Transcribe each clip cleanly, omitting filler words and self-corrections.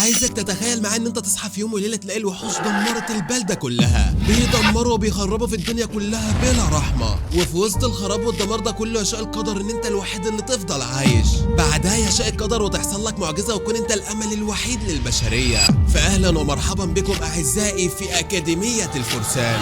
عايزك تتخيل معايا ان انت تصحى في يوم وليلة تلاقي الوحوش دمرت البلدة كلها، بيدمروا وبيخربوا في الدنيا كلها بلا رحمه، وفي وسط الخراب والدمار ده كله يشاء القدر ان انت الوحيد اللي تفضل عايش. بعدها يشاء القدر وتحصل لك معجزه وتكون انت الامل الوحيد للبشرية. فاهلا ومرحبا بكم اعزائي في اكاديمية الفرسان.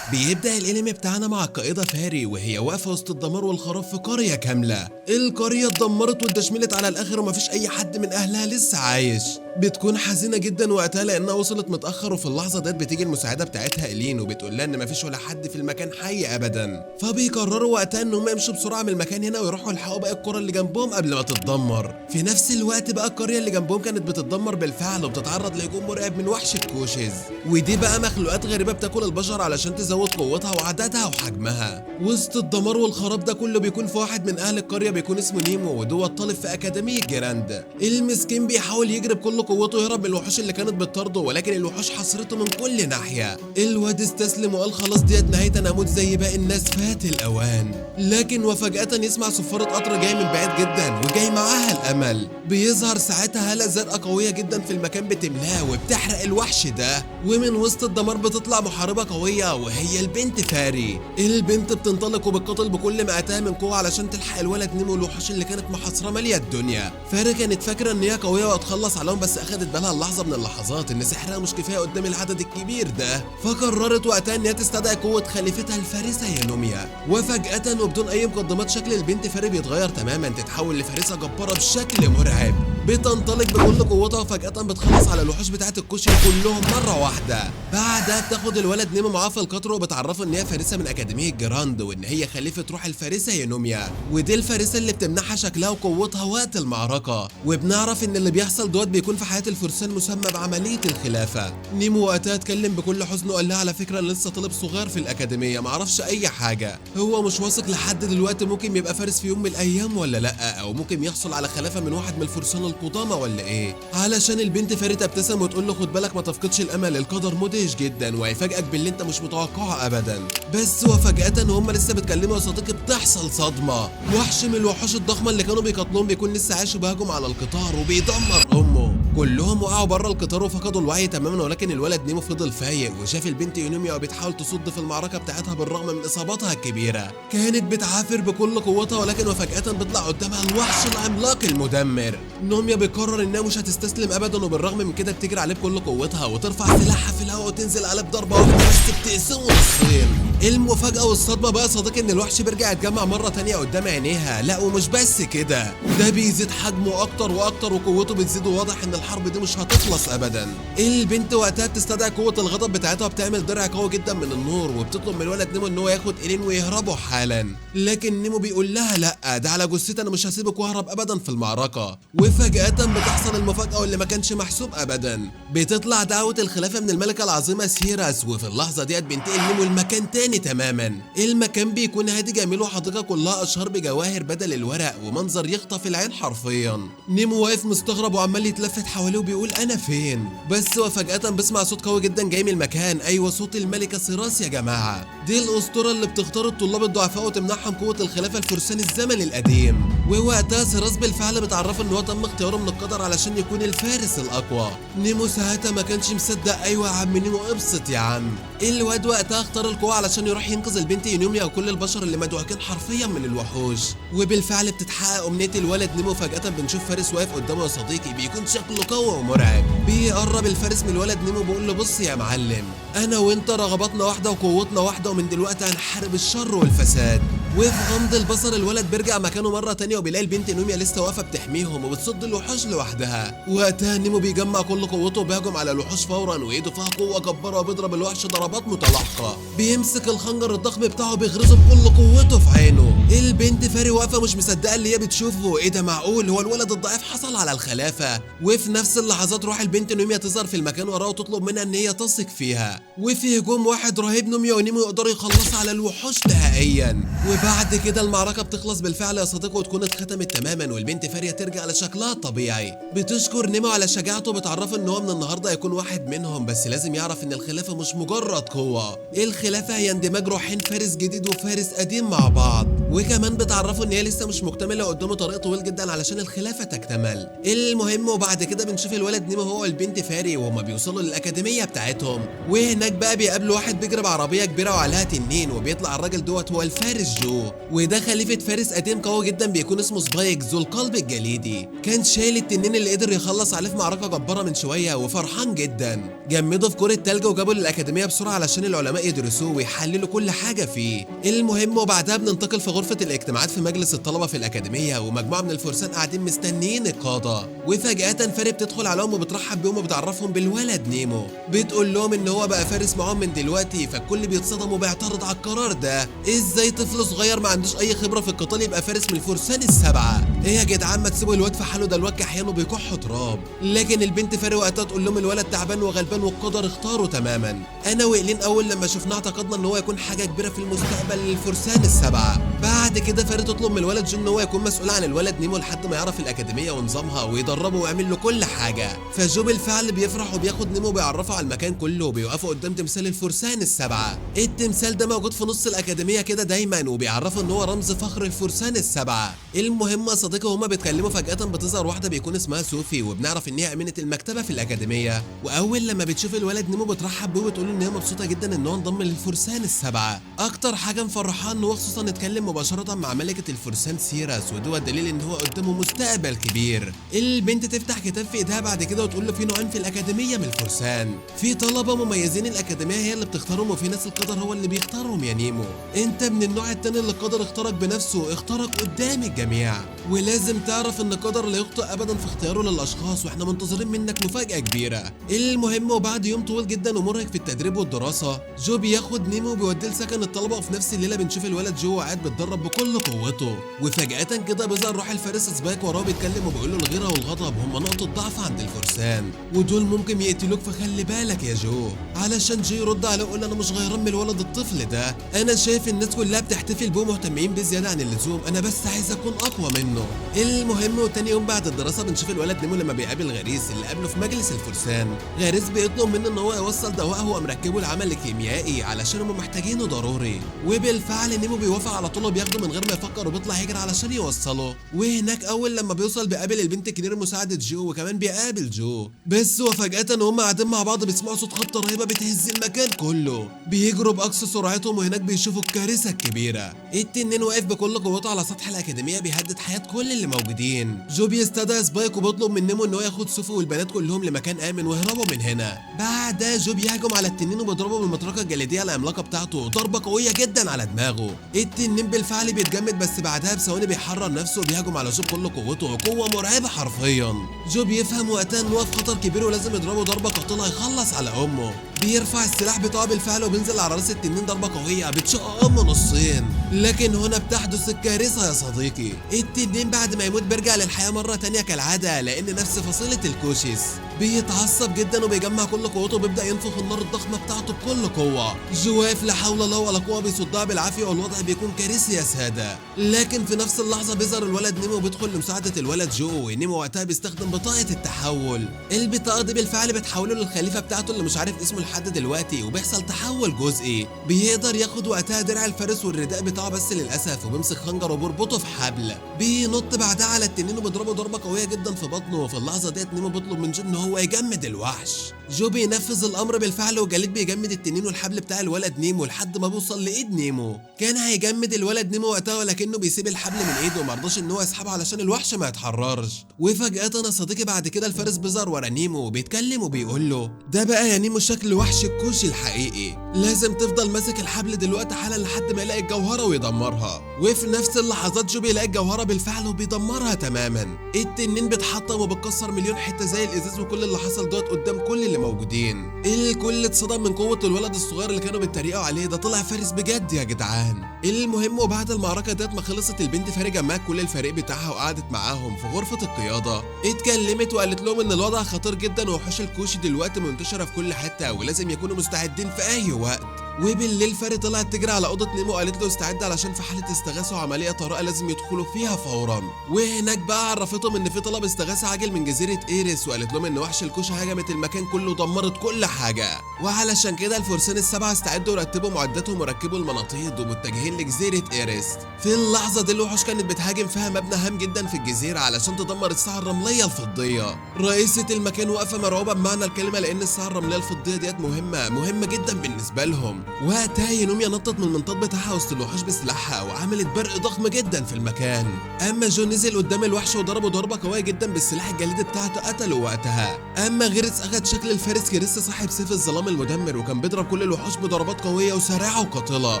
بيبدأ الانمي بتاعنا مع القائدة فاري وهي واقفة وسط الدمار والخراب في قرية كاملة. القرية اتدمرت واتدشملت على الاخر ومفيش اي حد من اهلها لسه عايش. بتكون حزينة جدا وقتها لانها وصلت متأخر، وفي اللحظة ديت بتيجي المساعدة بتاعتها إيلين وبتقول لها ان مفيش ولا حد في المكان حي ابدا. فبيقرروا وقتها ان هم يمشوا بسرعة من المكان هنا ويروحوا يلحقوا باقي القرى اللي جنبهم قبل ما تتدمر. في نفس الوقت بقى القرية اللي جنبهم كانت بتتدمر بالفعل وبتتعرض لهجوم مرعب من وحش الكوشز، ودي بقى مخلوقات غريبة بتاكل البشر علشان تزود قوتها وعددها وحجمها. وسط الدمار والخراب ده كله بيكون في واحد من اهل القرية بيكون اسمه نيمو، ودوت طالب في اكاديمية جراند. المسكين بيحاول يجري بكل قوته يهرب من الوحوش اللي كانت بتطارده، ولكن الوحوش حصرته من كل ناحية. الواد استسلم وقال خلاص ديت نهايتي، انا هموت زي باقي الناس، فات الاوان. لكن وفجاة يسمع صفارة قطر جاي من بعيد جدا وجاي معاها الامل. بيظهر ساعتها هاله زرقاء قوية جدا في المكان بتملاه وبتحرق الوحش ده، ومن وسط الدمار بتطلع محاربة قوية وهي البنت فاري. البنت بتنطلق وبتقاتل بكل ما اتاها من قوة علشان تلحق الولد نيمو والوحوش اللي كانت محاصرة ماليه الدنيا. فاري كانت فاكره ان هي قوية وهتخلص عليهم، بس اخدت بالها اللحظة من اللحظات ان سحرها مش كفاية قدام العدد الكبير ده، فقررت وقتها ان هي تستدعي قوة خليفتها الفارسه يونوميا. وفجاة وبدون اي مقدمات شكل البنت فاري بيتغير تماما، تتحول لفارسه جبارة بشكل مرعب، بتنطلق بكل قوتها وفجأة بتخلص على الوحوش بتاعت الكوشي كلهم مرة واحدة. بعدها بتاخد الولد نيمو معاها في القطر وبتعرفه ان هي فارسة من أكاديمية جراند وان هي خليفة روح الفارسة يونوميا، ودي الفارسة اللي بتمنحها شكلها وقوتها وقت المعركة. وبنعرف ان اللي بيحصل دوت بيكون في حياة الفرسان مسمى بعملية الخلافة. نيمو وقتها اتكلم بكل حزن وقال لها على فكرة انا لسه طالب صغير في الأكاديمية معرفش أي حاجة، هو مش واثق لحد دلوقتي ممكن يبقى فارس في يوم من الأيام ولا لأ، أو ممكن يحصل على خلافة من واحد من الفرسان القدامى ولا ايه. علشان البنت فاري تبتسم وتقول له خد بالك ما تفقدش الامل، القدر مدهش جدا وهيفاجئك باللي انت مش متوقعه ابدا. بس وفجأة وهم لسه بيتكلموا يا صديقي بتحصل صدمة، وحش من الوحوش الضخمة اللي كانوا بيقاتلوهم بيكون لسه عايش وبيهاجم على القطار وبيدمر امه. كلهم وقعوا بره القطار وفقدوا الوعي تماما، ولكن الولد نيمو فضل فايق وشاف البنت يونوميا وبتحاول تصد في المعركة بتاعتها بالرغم من اصاباتها الكبيرة. كانت بتعافر بكل قوتها، ولكن وفجأة بيطلع قدامها الوحش العملاق المدمر. نوميا بيقرر انها مش هتستسلم ابدا، وبالرغم من كده بتجري عليه بكل قوتها وترفع سلاحها في الهواء وتنزل عليه بضربه واحدة بس بتقسمه نصين. المفاجأة والصدمة بقى يا صديقي ان الوحش بيرجع يتجمع مرة تانية قدام عينيها. لا ومش بس كده، ده بيزيد حجمه اكتر واكتر وقوته بتزيد، وواضح ان الحرب دي مش هتخلص ابدا. البنت وقتها بتستدعي قوة الغضب بتاعتها وبتعمل درع قوي جدا من النور، وبتطلب من الولد نيمو ان هو ياخد إيلين ويهربوا حالا، لكن نيمو بيقول لها لا ده على جثتي انا مش هسيبك واهرب ابدا في المعركة. وفجأة بتحصل المفاجأة واللي ما كانش محسوب ابدا، بتطلع دعوة الخلافة من الملكة العظيمة سيراس، وفي اللحظة ديت بينتقل نيمو لمكان تاني تماما. المكان بيكون هادي جميل وحديقة كلها اشهار بجواهر بدل الورق ومنظر يخطف العين حرفيا. نيمو واقف مستغرب وعمال يتلفت حواليه وبيقول انا فين؟ بس وفجأة بسمع صوت قوي جدا جاي من المكان، ايوه صوت الملكة سيراس يا جماعة، دي الاسطورة اللي بتختار الطلاب الضعفاء وتمنحهم قوة الخلافة الفرسان الزمن القديم. ووقتها سيراس بالفعل بتعرفه ان هو تم اختياره من القدر علشان يكون الفارس الاقوى. نيمو ساعتها ما كانش مصدق، ايوه يا عم نيمو ابسط يا عم. الواد وقتها اختار القوة علشان يروح ينقذ البنت يونوميا وكل البشر اللي مدعوكين حرفيا من الوحوش. وبالفعل بتتحقق امنية الولد نيمو. فجأة بنشوف فارس واقف قدامه يا صديقي، بيكون شكله قوي ومرعب. بيقرب الفارس من الولد نيمو وبيقول له بص يا معلم، انا وانت رغباتنا واحدة وقوتنا واحدة، ومن دلوقتي هنحارب الشر والفساد. وفي غمض البصر الولد بيرجع مكانه مرة تانية وبيلاقي البنت نوميا لسه واقفة بتحميهم وبتصد الوحوش لوحدها. وقتها نيمو بيجمع كل قوته وبيهجم على الوحوش فورا، وايده فيها قوة جبارة وبيضرب الوحش ضربات متلاحقه. بيمسك الخنجر الضخم بتاعه بيغرزه بكل قوته في عينه. البنت البنت فاري واقفة مش مصدقه اللي هي بتشوفه، ايه ده معقول هو الولد الضعيف حصل على الخلافة؟ وفي نفس اللحظات روح البنت نوميا تظهر في المكان وراها وتطلب منها ان هي تثق فيها. وفي هجوم واحد رهيب نوميا ونيمو يقدروا يخلصوا على الوحوش نهائيا. وبعد كده المعركة بتخلص بالفعل يا صديقي وتكون اتختمت تماما، والبنت فاريا ترجع لشكلها الطبيعي. بتشكر نيمو على شجاعته، بتعرفه ان هو من النهارده يكون واحد منهم، بس لازم يعرف ان الخلافة مش مجرد قوة، الخلافة هي اندماج روحين فارس جديد وفارس قديم مع بعض. وكمان بتعرفه ان هي لسه مش مكتملة قدامه طريق طويل جدا علشان الخلافة تكتمل. المهم وبعد كده بنشوف الولد نيمو هو والبنت فاري وهما بيوصلوا للاكاديميه بتاعتهم، وهناك بقى بيقابلوا واحد بيجري بعربيه كبيرة وعليها تنين، وبيطلع الراجل دوت هو الفارس جو، وده خليفة فارس قديم قوي جدا بيكون اسمه سبايك ذو القلب الجليدي. كان شايل التنين اللي قدر يخلص عليه في معركة جبارة من شوية وفرحان جدا. جمده في كره تلج وجابه للاكاديميه بسرعة علشان العلماء يدرسوه ويحللوا كل حاجة فيه. المهم وبعدها بننتقل في غرفة الاجتماعات في مجلس الطلبة في الاكاديمية، ومجموعة من الفرسان قاعدين مستنيين القادة. وفجاة فاري بتدخل عليهم وبترحب بيهم وبتعرفهم بالولد نيمو، بتقول لهم ان هو بقى فارس معاهم من دلوقتي. فالكل بيتصدم وبيعترض على القرار ده، ازاي طفل صغير ما عندوش اي خبره في القتال يبقى فارس من الفرسان السبعة؟ ايه يا جدعان ما تسيبوا الواد في حاله، ده الواد كحيان وبيكح تراب. لكن البنت فاري وقتها تقول لهم الولد تعبان وغلبان والقدر اختاره تماما. انا وإيلين اول لما شفناه اعتقدنا ان هو يكون حاجة كبيرة في المستقبل للفرسان السبعة. بعد كده فاري تطلب من الولد جو ان هو يكون مسؤول عن الولد نيمو لحد ما يعرف الاكاديمية ونظامها ويدربه ويعمل له كل حاجة. فجو بالفعل بيفرح وبياخد نيمو وبيعرفه على المكان كله، وبيوقفوا قدام تمثال الفرسان السبعة. التمثال ده موجود في نص الاكاديمية كده دايما، وبيعرفه ان هو رمز فخر الفرسان السبعة. المهم يا صديقي وهما بيتكلموا فجاة بتظهر واحدة بيكون اسمها سوفي، وبنعرف ان هي امينه المكتبة في الاكاديمية. واول لما بتشوف الولد نيمو بترحب بيه وبتقول ان هي مبسوطة جدا ان هو انضم للفرسان السبعة. اكتر حاجة مفرحاه ان هو خصوصا اتكلم مباشرة مع ملكه الفرسان سيراس، وده دليل ان هو قدامه مستقبل كبير. البنت تفتح كتاب في ايدها بعد كده وتقول له في نوعين في الاكاديمية من الفرسان، في طلبه مميزين الاكاديمية هي اللي بتختارهم، وفي ناس القدر هو اللي بيختارهم يا نيمو. انت من النوع التاني اللي القدر اختارك بنفسه، اختارك قدام الجميع، ولازم تعرف ان القدر لا يخطئ ابدا في اختياره للاشخاص، واحنا منتظرين منك مفاجاة كبيرة. المهم وبعد يوم طويل جدا ومرهق في التدريب والدراسة، جو بياخد نيمو وبيوديه لسكن الطلبة. وفي نفس الليلة بنشوف الولد جو قاعد بيتدرب بكل قوته، وفجاة كده بيظهر روح الفارس سبايك وراه بيتكلم وبيقول له الغيرة والغضب هم نقطة ضعف عند الفرسان، ودول ممكن يقتلوك فخلي بالك يا جو. علشان جو يرد عليه ويقول انا مش غيران من الولد الطفل ده، انا شايف الناس كلها بتحتفل بيه ومهتمين بيه زيادة عن اللزوم، انا بس عايز اكون اقوى منه. المهم وتاني يوم بعد الدراسة بنشوف الولد نيمو لما بيقابل غريس اللي قابله في مجلس الفرسان. غريس بيطلب منه ان هو يوصل دواء هو مركبة العمل الكيميائي علشان هم محتاجينه ضروري، وبالفعل نيمو بيوافق على طول وبياخده من غير ما يفكر وبيطلع يجري علشان يوصله. وهناك اول لما بيوصل بيقابل البنت كلير مساعدة جو، وكمان بيقابل جو بس. وفجأة وهم قاعدين مع بعض بيسمعوا صوت خبطة رهيبة بتهز المكان كله، بيجروا بأقصى سرعتهم وهناك بيشوفوا الكارثة الكبيرة. التنين واقف بكل قوته على سطح الأكاديمية بيهدد حياة كل اللي موجودين. جو بيستدعي سبايك وبيطلب من نيمو ان هو ياخد سوفي والبنات كلهم لمكان آمن ويهربوا من هنا. بعدها جو بيهجم على التنين وبيضربه بالمطرقة الجليدية العملاقة بتاعته ضربة قوية جدا على دماغه. التنين بالفعل بيتجمد، بس بعدها بثواني بيحرر نفسه وبيهجم على جو بكل قوته، قوة مرعبة حرفيا. جو بيفهم وقتها ان هو في خطر كبير ولازم يضربه ضربة قاتلة يخلص على امه. بيرفع السلاح بتاعه بالفعل وبينزل على راس التنين ضربة قوية بتشق امه نصين. لكن هنا بتحدث الكارثة يا صديقي، التنين بعد ما يموت بيرجع للحياة مرة تانية كالعادة، لأن نفس فصيلة الكوشيس. بيتعصب جدا وبيجمع كل قوته وبيبدأ ينفخ النار الضخمة بتاعته بكل قوة. جو واقف لا حول له ولا قوة، بيصدها بالعافية والوضع بيكون كارثي يا سادة. لكن في نفس اللحظة بيظهر الولد نيمو وبيدخل لمساعدة الولد جو. نيمو وقتها بيستخدم بطاقة التحول، البطاقة دي بالفعل بتحوله للخليفة بتاعته اللي مش عارف اسمه لحد دلوقتي، وبيحصل تحول جزئي. بيقدر ياخد وقتها درع الفارس والرداء بتاعه بس للأسف، وبيمسك خنجر وبيربطه في حبل. بينط بعدها على التنين وبيضربه ضربة قوية جدا في بطنه. وفي اللحظة ديت نيمو بيطلب من جو ان هو يجمد الوحش. جو بينفذ الامر بالفعل، وجليد بيجمد التنين والحبل بتاع الولد نيمو لحد ما بيوصل لايد نيمو. كان هيجمد الولد نيمو وقتها، ولكنه بيسيب الحبل من ايده ومرضاش ان هو يسحبه علشان الوحش ما يتحررش. وفجأة يا صديقي بعد كده الفارس بيظهر ورا نيمو وبيتكلم وبيقول له ده بقى يا نيمو شكل وحش الكوشي الحقيقي، لازم تفضل ماسك الحبل دلوقتي حالا لحد ما يلاقي الجوهرة ويدمرها. وفي نفس اللحظات جو بيلاقي الجوهرة بالفعل وبيدمرها تماما. التنين بيتحطم وبتكسر مليون حتة زي الازاز، وكل كل اللي حصل دوت قدام كل اللي موجودين. الكل اتصدم من قوة الولد الصغير اللي كانوا بيتريقوا عليه ده، طلع فارس بجد يا جدعان. المهم وبعد المعركة ديت ما خلصت، البنت فاري جمعت كل الفريق بتاعها وقعدت معاهم في غرفة القيادة. اتكلمت وقالت لهم ان الوضع خطير جدا ووحوش الكوشي دلوقتي منتشرة في كل حتة ولازم يكونوا مستعدين في اي وقت. وبالليل فاري طلعت تجري على اوضة نيمو وقالت له استعد علشان في حاله استغاثة وعملية طارئة لازم يدخلوا فيها فورا. وهناك بقى عرفتهم ان في طلب استغاثة عاجل من جزيرة ايريس، وقالت لهم ان وحش الكوش هجمت المكان كله ودمرت كل حاجة، وعلشان كده الفرسان السبعة استعدوا ورتبوا معداتهم وركبوا المناطيد ومتجهين لجزيرة ايريس. في اللحظة دي الوحوش كانت بتهاجم فيها مبنى هام جدا في الجزيرة علشان تدمر الساعة الرملية الفضيه. رئيسه المكان واقفة مرعوبه بمعنى الكلمة، لان الساعة الرملية الفضيه ديت مهمة مهمة جدا بالنسبة لهم. وقتها ينوميا نطت من المنطاد بتاعها وسط الوحوش بسلاحها وعملت برق ضخم جدا في المكان. اما جو نزل قدام الوحش وضربه ضربه قوية جدا بالسلاح الجليدي بتاعته، قتله وقتها. اما غيرس اخد شكل الفارس كريس صاحب سيف الظلام المدمر، وكان بيضرب كل الوحوش بضربات قوية وسريعة وقاتله.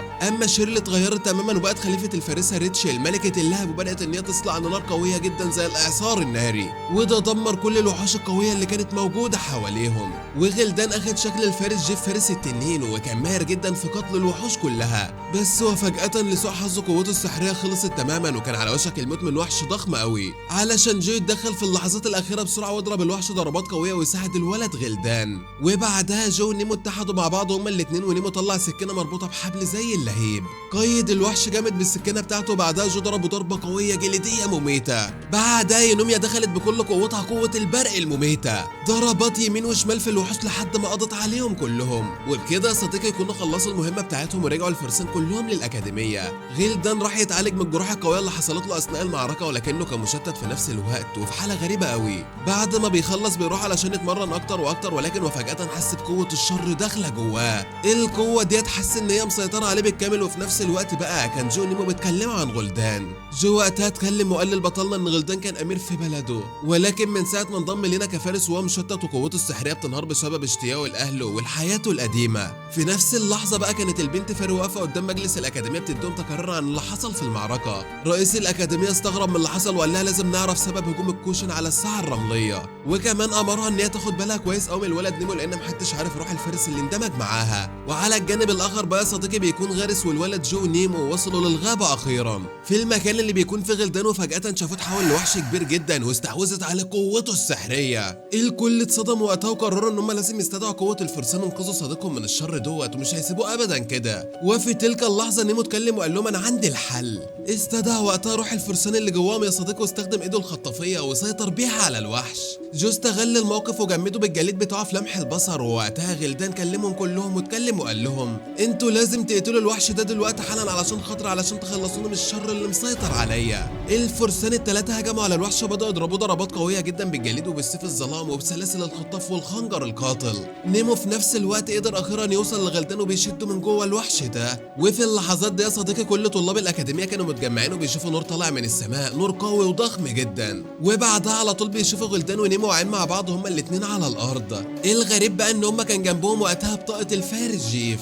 اما شيرلي اتغيرت تماما وبقت خليفة الفارسه ريتشل ملكه اللهب، وبدات ان هي تصلع نار قوية جدا زي الاعصار الناري، وده دمر كل الوحوش القوية اللي كانت موجودة حواليهم. وغلدان اخد شكل الفارس جيف فارس التنين، وكان ماهر جدا في قتل الوحوش كلها، بس وفجأة لسوء حظه قوته السحرية خلصت تماما وكان على وشك الموت من وحش ضخم قوي. علشان جو يتدخل في اللحظات الأخيرة بسرعة ويضرب الوحش ضربات قوية ويساعد الولد غلدان. وبعدها جو ونيمو اتحدوا مع بعض هما الاتنين، ونيمو طلع سكينة مربوطة بحبل زي اللهيب، قيد الوحش جامد بالسكينة بتاعته. بعدها جو ضربه ضربة قوية جليدية مميتة. بعدها ينوميا دخلت بكل قوتها قوة البرق المميتة، ضربات يمين وشمال في الوحوش لحد ما قضت عليهم كلهم. وبكده يا صديقي يكونوا خلصوا المهمة بتاعتهم ورجعوا الفرسان كلهم للأكاديمية. غيلدان راح يتعالج من الجروح القوية اللي حصلت له أثناء المعركة، ولكنه كان مشتت في نفس الوقت وفي حالة غريبة قوي. بعد ما بيخلص بيروح علشان يتمرن أكتر وأكتر، ولكن وفجأة حس بقوة الشر داخلة جواه. القوة ديت حس إن هي مسيطرة عليه بالكامل. وفي نفس الوقت بقى كان جو ونيمو بيتكلموا عن غلدان. جو وقتها اتكلم وقال لبطلنا إن غلدان كان أمير في بلده، ولكن من ساعة ما انضم لنا كفارس وهو مشتت وقوته السحرية بتنهار بسبب اشتياقه لأهله ولحياته القديمة. في نفس اللحظة بقى كانت البنت فاري واقفة قدام مجلس الأكاديمية بتديهم تقرير عن اللي حصل في المعركة. رئيس الأكاديمية استغرب من اللي حصل وقال لها لازم نعرف سبب هجوم الكوشن على الساعة الرملية، وكمان أمرها إن هي تاخد بالها كويس قوي من الولد نيمو لأن محدش عارف روح الفارس اللي اندمج معاها. وعلى الجانب الآخر بقى يا صديقي بيكون غارس والولد جو نيمو وصلوا للغابة أخيرا، في المكان اللي بيكون فيه غلدان، وفجأة شافوه اتحول لوحش كبير جدا واستحوذت على قوته السحرية. الكل اتصدم وقتها وقرروا إن هم لازم يستدعوا قوة الفرسان وينقذوا صديقهم من الشر دوت ومش هيسيبوه ابدا كده. وفي تلك اللحظة نيمو اتكلم وقال لهم انا عندي الحل. استدعى وقتها روح الفرسان اللي جواهم يا صديقي واستخدم ايده الخطافيه وسيطر بيها على الوحش. جو استغل الموقف وجمده بالجليد بتاعه في لمح البصر. ووقتها غلدان كلمهم كلهم واتكلم وقال لهم انتوا لازم تقتلوا الوحش ده دلوقتي حالا علشان خاطر علشان تخلصوني من الشر اللي مسيطر عليا. الفرسان الثلاثة هجموا على الوحش وبداوا يضربوه ضربات قوية جدا بالجليد وبالسيف الظلام وبسلاسل الخطاف والخنجر القاتل. نيمو في نفس الوقت قدر اخيرا يوصل لغلدان وبيشده من جوه الوحش ده. وفي اللحظات دي يا صديقي كل طلاب الاكاديمية كانوا متجمعين وبيشوفوا نور طالع من السماء، نور قوي وضخم جدا. وبعدها على طول بيشوفوا غلدان ونيمو واقعين مع بعض هما الاثنين على الارض. الغريب بقى ان هما كان جنبهم وقتها بطاقة الفارس جيف.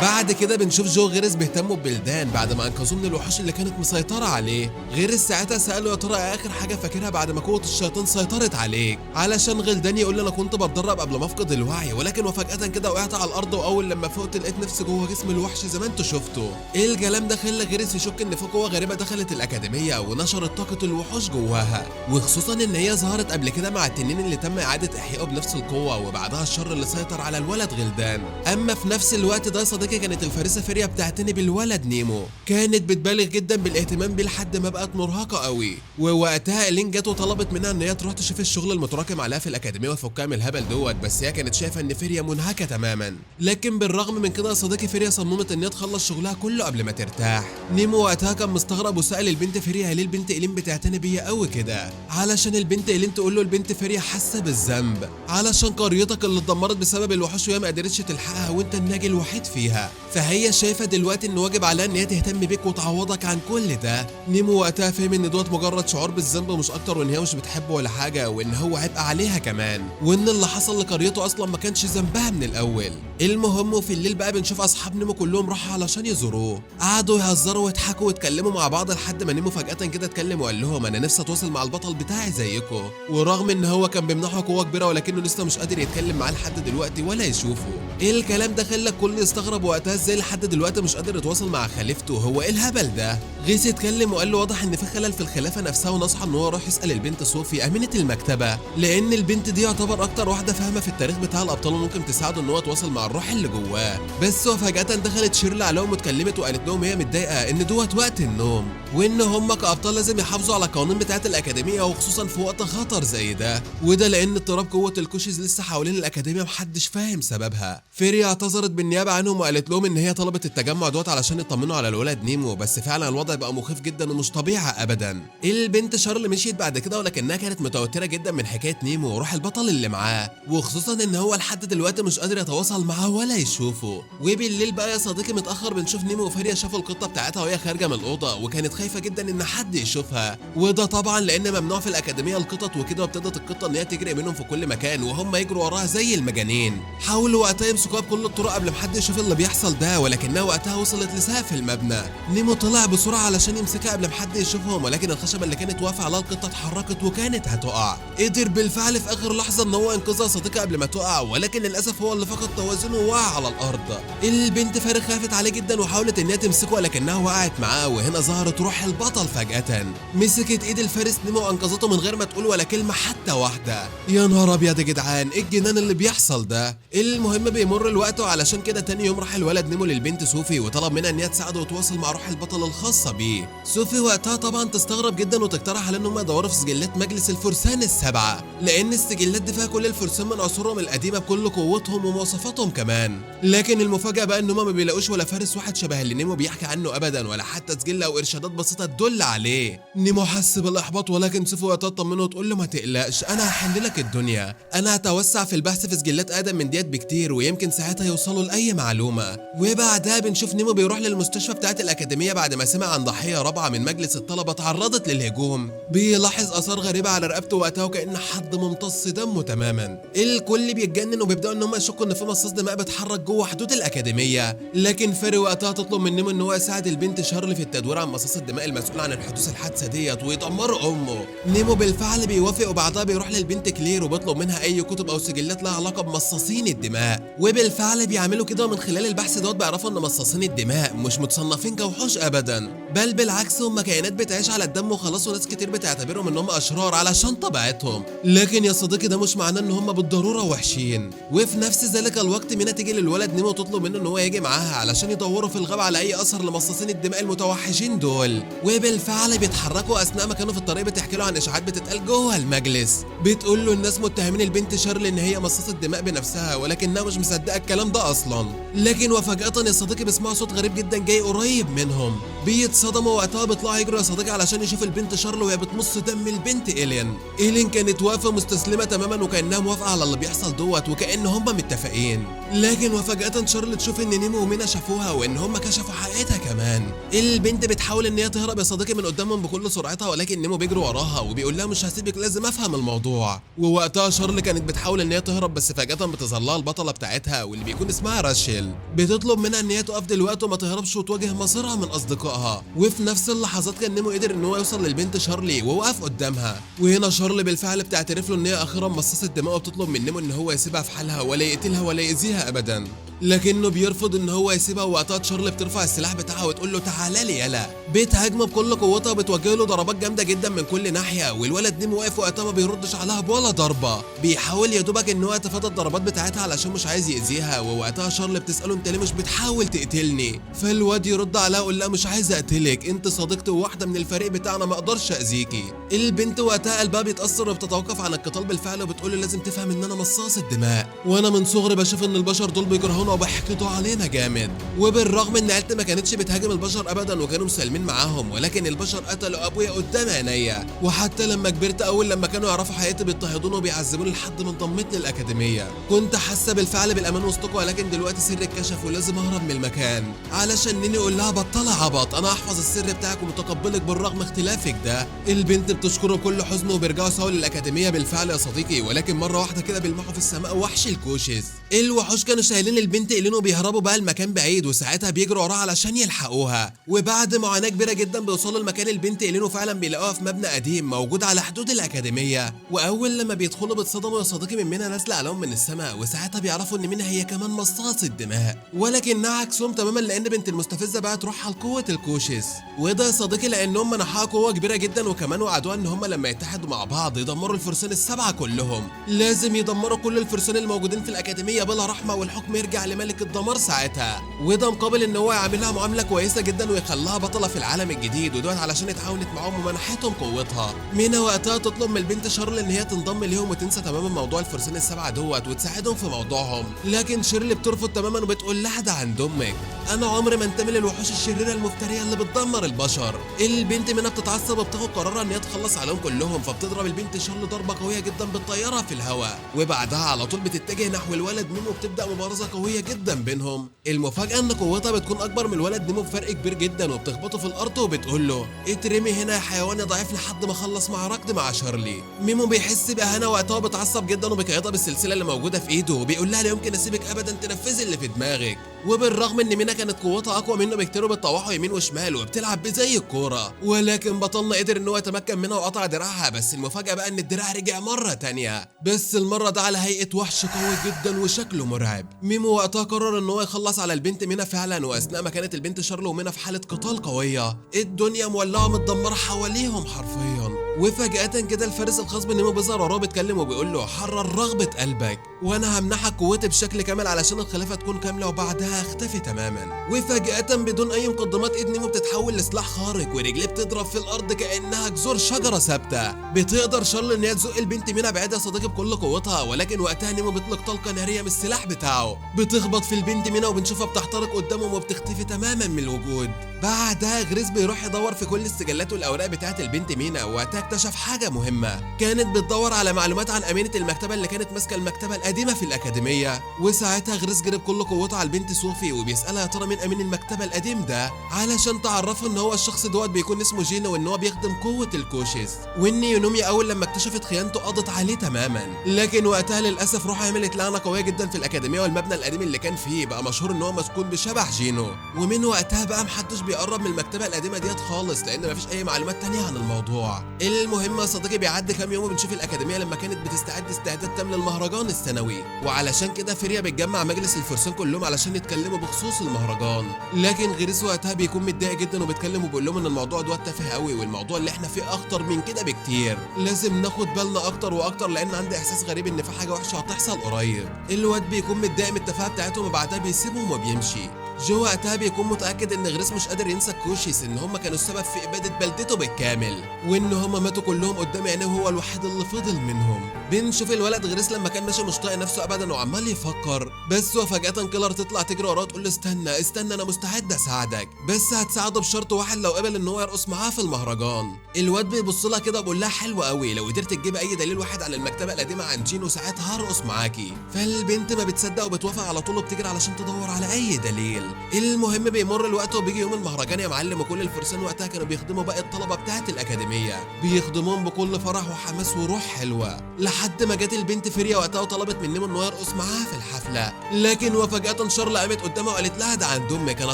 بعد كده بنشوف جو غيرس بيهتموا ببلدان بعد ما انقذوه من الوحوش اللي كانت مسيطرة عليه. غيرس ساعتها ساله يا ترى اخر حاجة فاكرها بعد ما قوة الشيطان سيطرت عليك، علشان غلدان يقول له انا كنت بتدرب قبل ما افقد الوعي، ولكن وفجاة كده وقعت على الارض واول لما فقت لقيت نفسي جوه جسم الوحش زي ما انتوا شفتوا. الكلام ده خلى غيرس يشك ان في قوة غريبة دخلت الاكاديمية ونشرت طاقة الوحوش جواها، وخصوصا ان هي ظهرت قبل كده مع التنين اللي تم اعاده احيائه بنفس القوة وبعدها الشر اللي سيطر على الولد غلدان. اما في نفس الوقت ده يا صديقي كانت الفارسه فيريا بتعتني بالولد نيمو، كانت بتبالغ جدا بالاهتمام بيه لحد ما بقت مرهقة قوي. ووقتها الين جت وطلبت منها ان هي تروح تشوف الشغل المتراكم عليها في الاكاديمية وتفكها من الهبل دوت، بس هي كانت شايفه ان فيريا منهكة تماما. لكن بالرغم من كده يا صديقي فيريا صممت ان هي تخلص شغلها كله قبل ما ترتاح. نيمو وقتها كان مستغرب وسال البنت فيريا ليه البنت الين بتعتني بيا قوي كده، علشان البنت الين تقول له البنت فيريا حاسه بالذنب علشان قريتك اللي اتدمرت بسبب الوحوش وهي ما قدرتش تلحقها وانت الناجي الوحيد فيها. فيها، فهي شايفه دلوقتي ان واجب عليها ان هي تهتم بيك وتعوضك عن كل ده. نيمو وقتها فهم ان دوت مجرد شعور بالذنب مش اكتر، وان هي مش بتحبه ولا حاجة، وان هو عبء عليها كمان، وان اللي حصل لقريته اصلا ما كانش ذنبها من الاول. المهم وفي الليل بقى بنشوف اصحاب نيمو كلهم راحوا علشان يزوروه، قعدوا يهزروا ويضحكوا ويتكلموا مع بعض لحد ما نيمو فجأة كده اتكلم وقال لهم انا نفسي اتواصل مع البطل بتاعي زيكم، ورغم ان هو كان بيمنحه قوة كبيرة ولكنه لسه مش قادر يتكلم معاه لحد دلوقتي ولا يشوفه. ايه الكلام ده خلى الكل يستغرب وقتها ازاي لحد دلوقتي مش قادر يتواصل مع خليفته، هو ايه الهبل ده؟ غيث اتكلم وقال له واضح ان في خلل في الخلافة نفسها، ونصحه ان هو يروح يسال البنت صوفي امينه المكتبة، لان البنت دي يعتبر اكتر واحدة فاهمه في التاريخ بتاع الابطال وممكن تساعده ان هو يتواصل مع الروح اللي جواه. بس وفجاة دخلت شيرلي عليهم واتكلمت وقالت لهم هي متضايقة ان دوت وقت النوم، وان هم كابطال لازم يحافظوا على القوانين بتاعه الاكاديمية وخصوصا في وقت خطر زي ده، وده لان اضطراب قوة الكوشيز لسه حوالين الاكاديمية محدش فاهم سببها. فيري اعتذرت بالنيابة عنهم وقالت لهم ان هي طلبت التجمع دوت علشان يطمنوا على الولد نيمو، بس فعلا الوضع بقى مخيف جدا ومش طبيعي ابدا. البنت شارل مشيت بعد كده ولكنها كانت متوترة جدا من حكاية نيمو وروح البطل اللي معاه، وخصوصا ان هو لحد دلوقتي مش قادر يتواصل معاه ولا يشوفه. وبالليل بقى يا صديقي متاخر بنشوف نيمو وفيريا شافوا القطة بتاعتها وهي خارجه من الاوضة، وكانت خايفة جدا ان حد يشوفها، وده طبعا لان ممنوع في الاكاديمية القطط وكده، وابتدت القطة ان هي تجري منهم في كل مكان وهم يجروا وراها زي المجانين. حاولوا وقتها يمسكوها بكل الطرق قبل ما حد يشوف اللي بيحصل ده، ولكنها وقتها وصلت لسقف المبنى. نيمو طلع بسرعة علشان يمسكها قبل ما حد يشوفهم، ولكن الخشبة اللي كانت واقفة على القطة اتحركت وكانت هتقع. قدر بالفعل في اخر لحظة ان هو ينقذها صديقه قبل ما تقع، ولكن للاسف هو اللي فقد توازنه ووقع على الارض. البنت فارغ خافت عليه جدا وحاولت ان هي تمسكه ولكنها وقعت معاه، وهنا ظهرت روح البطل فجاة، مسكت ايد الفارس نيمو وانقذته من غير ما تقول ولا كلمة حتى واحدة. يا نهار ابيض يا جدعان، ايه الجنان اللي بيحصل ده؟ المهم بيمر الوقت، وعلشان كده تاني يوم راح الولد نيمو للبنت سوفي وطلب منها ان هي تساعده وتواصل مع روح البطل الخاصة بيه. سوفي وقتها طبعا تستغرب جدا وتقترح على ان هم يدوروا في سجلات مجلس الفرسان السبعة، لان السجلات دي فيها كل الفرسان من عصورهم القديمة بكل قوتهم ومواصفاتهم كمان. لكن المفاجاة بقى ان هم ما بيلاقوش ولا فارس واحد شبه اللي نيمو بيحكي عنه ابدا، ولا حتى سجل او ارشادات بسيطة تدل عليه. نيمو حس بالاحباط، ولكن سوفي وقتها تطمنه وتقول له ما تقلقش، انا هحل لك الدنيا، انا هتوسع في البحث في سجلات اقدم من ديت بكتير، ويمكن ساعتها يوصلوا لاي معلومة. وبعدها بنشوف نيمو بيروح للمستشفى بتاعه الاكاديمية بعد ما سمع عن ضحية رابعه من مجلس الطلبة تعرضت للهجوم. بيلاحظ اثار غريبة على رقبته وقتها وكأن حد ممتص دمه تماما. الكل بيتجنن وبيبداوا ان هم يشكوا ان في مصاص دماء بيتحرك جوه حدود الاكاديمية. لكن فاري وقتها تطلب من نيمو ان هو يساعد البنت شارل في التدوير عن مصاص الدماء المسؤول عن الحدوث الحادثة ديت ويدمر امه. نيمو بالفعل بيوافق، وبعدها بيروح للبنت كلير وبيطلب منها اي كتب او سجلات لها علاقة بمصاصين الدماء، وبالفعل بيعملوا كده. ومن خلال البحث دوت بيعرفوا ان مصاصين الدماء مش متصنفين كوحوش ابدا، بل بالعكس هم كائنات بتعيش على الدم وخلاص، وناس كتير بتعتبرهم ان هم اشرار علشان طبيعتهم. لكن يا صديقي ده مش معناه ان هم بالضرورة وحشين. وفي نفس ذلك الوقت مينا تيجي للولد نيمو وتطلب منه ان هو يجي معاها علشان يدوروا في الغابة على اي اثر لمصاصين الدماء المتوحشين دول. وبالفعل بيتحركوا. اثناء ما كانوا في الطريق بتحكي له عن اشاعات بتتقال جوه المجلس، بتقول له الناس متهمين البنت شارل ان هي مصاصه دماء بنفسها، ولكنها مش مصدقه الكلام ده اصلا. لكن وفجاة يا صديقي بيسمعوا صوت غريب جدا جاي قريب منهم، بيتصدموا وقتها، بيطلعوا يجروا يا صديقي علشان يشوف البنت شارل وهي بتمص دم البنت إيلين. إيلين كانت واقفة مستسلمه تماما وكانها موافقة على اللي بيحصل دوت وكأن هم متفقين. لكن وفجاة شارل تشوف ان نيمو ومينا شافوها وان هم كشفوا حقيقتها كمان. البنت بتحاول ان هي تهرب يا صديقي من قدامهم بكل سرعتها، ولكن نيمو بيجري وراها وبيقول لها مش هسيبك، لازم افهم الموضوع. ووقتها شارل كانت بتحاول ان هي تهرب، بس فجاة بتظهر لها البطلة بتاعتها واللي بيكون اسمها راشيل، بتطلب منها ان هي تقف دلوقتي وما تهربش وتواجه مصيرها من اصدقائها. وفي نفس اللحظات كان نيمو قدر ان هو يوصل للبنت شارلي ووقف قدامها. وهنا شارل بالفعل بتعترف له ان هي اخيرا مصاصه دماء، وبتطلب من نيمو ان هو يسيبها في حالها ولا يقتلها ولا يأذيها ابدا، لكنه بيرفض ان هو يسيبها. وقتها شارل بترفع السلاح بتاعها وتقول له تعالى لي يلا، بتهاجمه بكل قوتها وبتوجه له ضربات جامدة جدا من كل ناحية، والولد نيمو واقف وقتها ما بيردش عليها بولا ضربه، بيحاول يا دوبك ان هو يتفادى الضربات بتاعتها علشان مش عايز يأذيها. ووقتها شارل بتساله انت ليه مش بتحاول تقتلني؟ فالواد يرد عليها ويقول لها مش عايز اقتلك، انت صديقتي وواحدة من الفريق بتاعنا، ما اقدرش اذيكي. البنت وقتها قلبها بيتاثر وبتتوقف عن القتال بالفعل، وبتقول له لازم تفهم ان انا مصاص الدماء، وانا من صغري بشوف ان البشر دول بيكرهونا القديمة وبيحقدوا علينا جامد، وبالرغم ان عيلتي ما كانتش بتهاجم البشر ابدا وكانوا مسالمين معاهم، ولكن البشر قتلوا ابويا قدام عينيا، وحتى لما كبرت اول لما كانوا يعرفوا حقيقتي بيضطهدوني وبيعذبوني لحد ما انضميت للاكاديميه. كنت حاسه بالفعل بالامان وسطكم، ولكن دلوقتي سري اتكشف ولازم اهرب من المكان. علشان نيني يقول لها بطلي عبط، انا هحفظ السر بتاعك ومتقبلك بالرغم اختلافك ده. البنت بتشكره بكل حزن وبيرجعوا سوا للاكاديميه بالفعل يا صديقي، ولكن مرة واحدة كده بيلمحوا في السماء وحش الكوشيس. الوحوش كانوا شايلين البنت إيلين وبيهربوا بقى المكان بعيد، وساعتها بيجروا وراها علشان يلحقوها. وبعد معاناة كبيرة جدا بيوصلوا لمكان البنت إيلين وفعلا بيلاقوها في مبنى قديم موجود على حدود الاكاديمية. واول لما بيدخلوا بيتصدموا يا صديقي من مينا نازله عليهم من السماء، وساعتها بيعرفوا ان مينا هي كمان مصاصه الدماء، ولكنها عكسهم تماما لان بنت المستفزه بقت روحها لقوه الكوشيس. وده يا صديقي لانهم منحوها قوة كبيرة جدا، وكمان وعدوها ان هم لما يتحدوا مع بعض يدمروا الفرسان السبعة كلهم. لازم يدمروا كل الفرسان الموجودين في الاكاديمية بلا رحمه، والحكم يرجع لملك الدمار ساعتها. وده مقابل ان هو يعاملها معاملة كويسة جدا ويخليها بطلة في العالم الجديد، ودوت علشان اتعاونت معاهم ومنحتهم قوتها. مينا وقتها تطلب من البنت شارل ان هي تنضم ليهم وتنسى تماما موضوع الفرسان السبعة دوت وتساعدهم في موضوعهم، لكن شيرلي بترفض تماما وبتقول لها ده عند امك، انا عمري ما انتمي للوحوش الشريرة المفتريه اللي بتدمر البشر. البنت مينا بتتعصب وبتاخد قرارها ان هي تخلص عليهم كلهم، فبتضرب البنت شارل ضربه قوية جدا بالطيارة في الهواء، وبعدها على طول بتتجه نحو الولد نيمو وبتبدا مبارزه قوية جدا بينهم. المفاجاة ان قوتها بتكون اكبر من الولد نيمو بفرق كبير جدا، وبتخبطه في الارض وبتقول له اترمي هنا يا حيوان يا ضعيف لحد ما اخلص معركتي مع شارلي. ميمو بيحس باهانه وقتها وبتعصب جدا وبيقيدها بالسلسلة اللي موجودة في ايده، وبيقول لها لا يمكن اسيبك ابدا تنفذي اللي في دماغك. وبالرغم ان مينا كانت قوتها اقوى منه بكتير وبتطوحه يمين وشمال وبتلعب بيه زي الكورة، ولكن بطلنا قدر ان هو يتمكن منها وقطع دراعها. بس المفاجاة بقى ان الدراع رجع مرة تانية، بس المرة ده على هيئة وحش قوي جدا وشكله مرعب. ميمو وقتها قرر ان هو يخلص على البنت مينا فعلا، واثناء ما كانت البنت شارل ومينا في حاله قتال قوية، الدنيا مولعه متدمره حواليهم حرفيا. وفجأة كده الفارس الخاص بنيمو بيظهر وراه بيتكلم وبيقول له حرر رغبة قلبك وانا همنحك قوتي بشكل كامل علشان الخلافة تكون كاملة، وبعدها اختفي تماما. وفجأة بدون اي مقدمات ايد نيمو بتتحول لسلاح خارق ورجليه بتضرب في الارض كأنها جذور شجرة ثابتة. بتقدر شارل ان هي تزق البنت مينا بعيد يا صديقي بكل قوتها، ولكن وقتها نيمو بيطلق طلقة نارية من السلاح بتاعه بتخبط في البنت مينا وبنشوفها بتحترق قدامهم وبتختفي تماما من الوجود. بعدها غريس بيروح يدور في كل السجلات والاوراق بتاعت البنت مينا، وقتها اكتشف حاجة مهمة، كانت بتدور على معلومات عن امينه المكتبة اللي كانت ماسكه المكتبة القديمة في الاكاديمية. وساعتها غريس جرب كل قوته على البنت صوفي وبيسالها يا ترى مين امين المكتبة القديم ده، علشان تعرفه ان هو الشخص دوت بيكون اسمه جينو وان هو بيخدم قوة الكوشيس، وان يونومي اول لما اكتشفت خيانته قضت عليه تماما. لكن وقتها للاسف روحه عملت لعنه قوية جدا في الاكاديمية، والمبنى القديم اللي كان فيه بقى مشهور ان هو مسكون بشبح جينو، ومن وقتها بقى محدش بيقرب من المكتبة القديمة ديت خالص لان مفيش اي معلومات تانية عن الموضوع. المهم يا صديقي بيعدي كام يوم وبنشوف الاكاديمية لما كانت بتستعد استعداد تام للمهرجان السنوي، وعلشان كده فيريا بتجمع مجلس الفرسان كلهم علشان يتكلموا بخصوص المهرجان. لكن غريس وقتها بيكون متضايق جدا وبيتكلم وبيقول لهم ان الموضوع دوت تافه قوي، والموضوع اللي احنا فيه اخطر من كده بكتير، لازم ناخد بالنا اكتر واكتر لان عندي احساس غريب ان في حاجة وحشة هتحصل قريب. الواد بيكون متضايق من التفاهة بتاعتهم وبعدها بيسيبهم وبيمشي. جو وقتها بيكون متاكد ان غريس مش قادر ينسى الكوشيس، ان هم كانوا السبب في ابادة بلدته بالكامل، وان هم ماتوا كلهم قدام عينيه وهو الوحيد اللي فضل منهم. بنشوف الولد غريس لما كان ماشي مش طايق نفسه ابدا وعمال يفكر، بس وفجاة كيلر تطلع تجري وراه تقول له استنى استنى انا مستعد اساعدك، بس هتساعده بشرط واحد، لو قبل ان هو يرقص معاه في المهرجان. الواد بيبص لها كده وبيقول لها حلو قوي، لو قدرت تجيب اي دليل واحد عن المكتبة القديمة عن جينو ساعتها هرقص معاكي. فالبنت ما بتصدق وبتوافق على طول وبتجري علشان تدور على اي دليل. المهم بيمر الوقت وبيجي يوم المهرجان يا معلم، وكل الفرسان وقتها كانوا بيخدموا باقي الطلبة بتاعه الاكاديمية، بيخدموهم بكل فرح وحماس وروح حلوة، لحد ما جت البنت فيريا وقتها وطلبت من نيمو انه يرقص معاها في الحفلة. لكن وفجاة شارل قامت قدامها وقالت لها ده عند امك، انا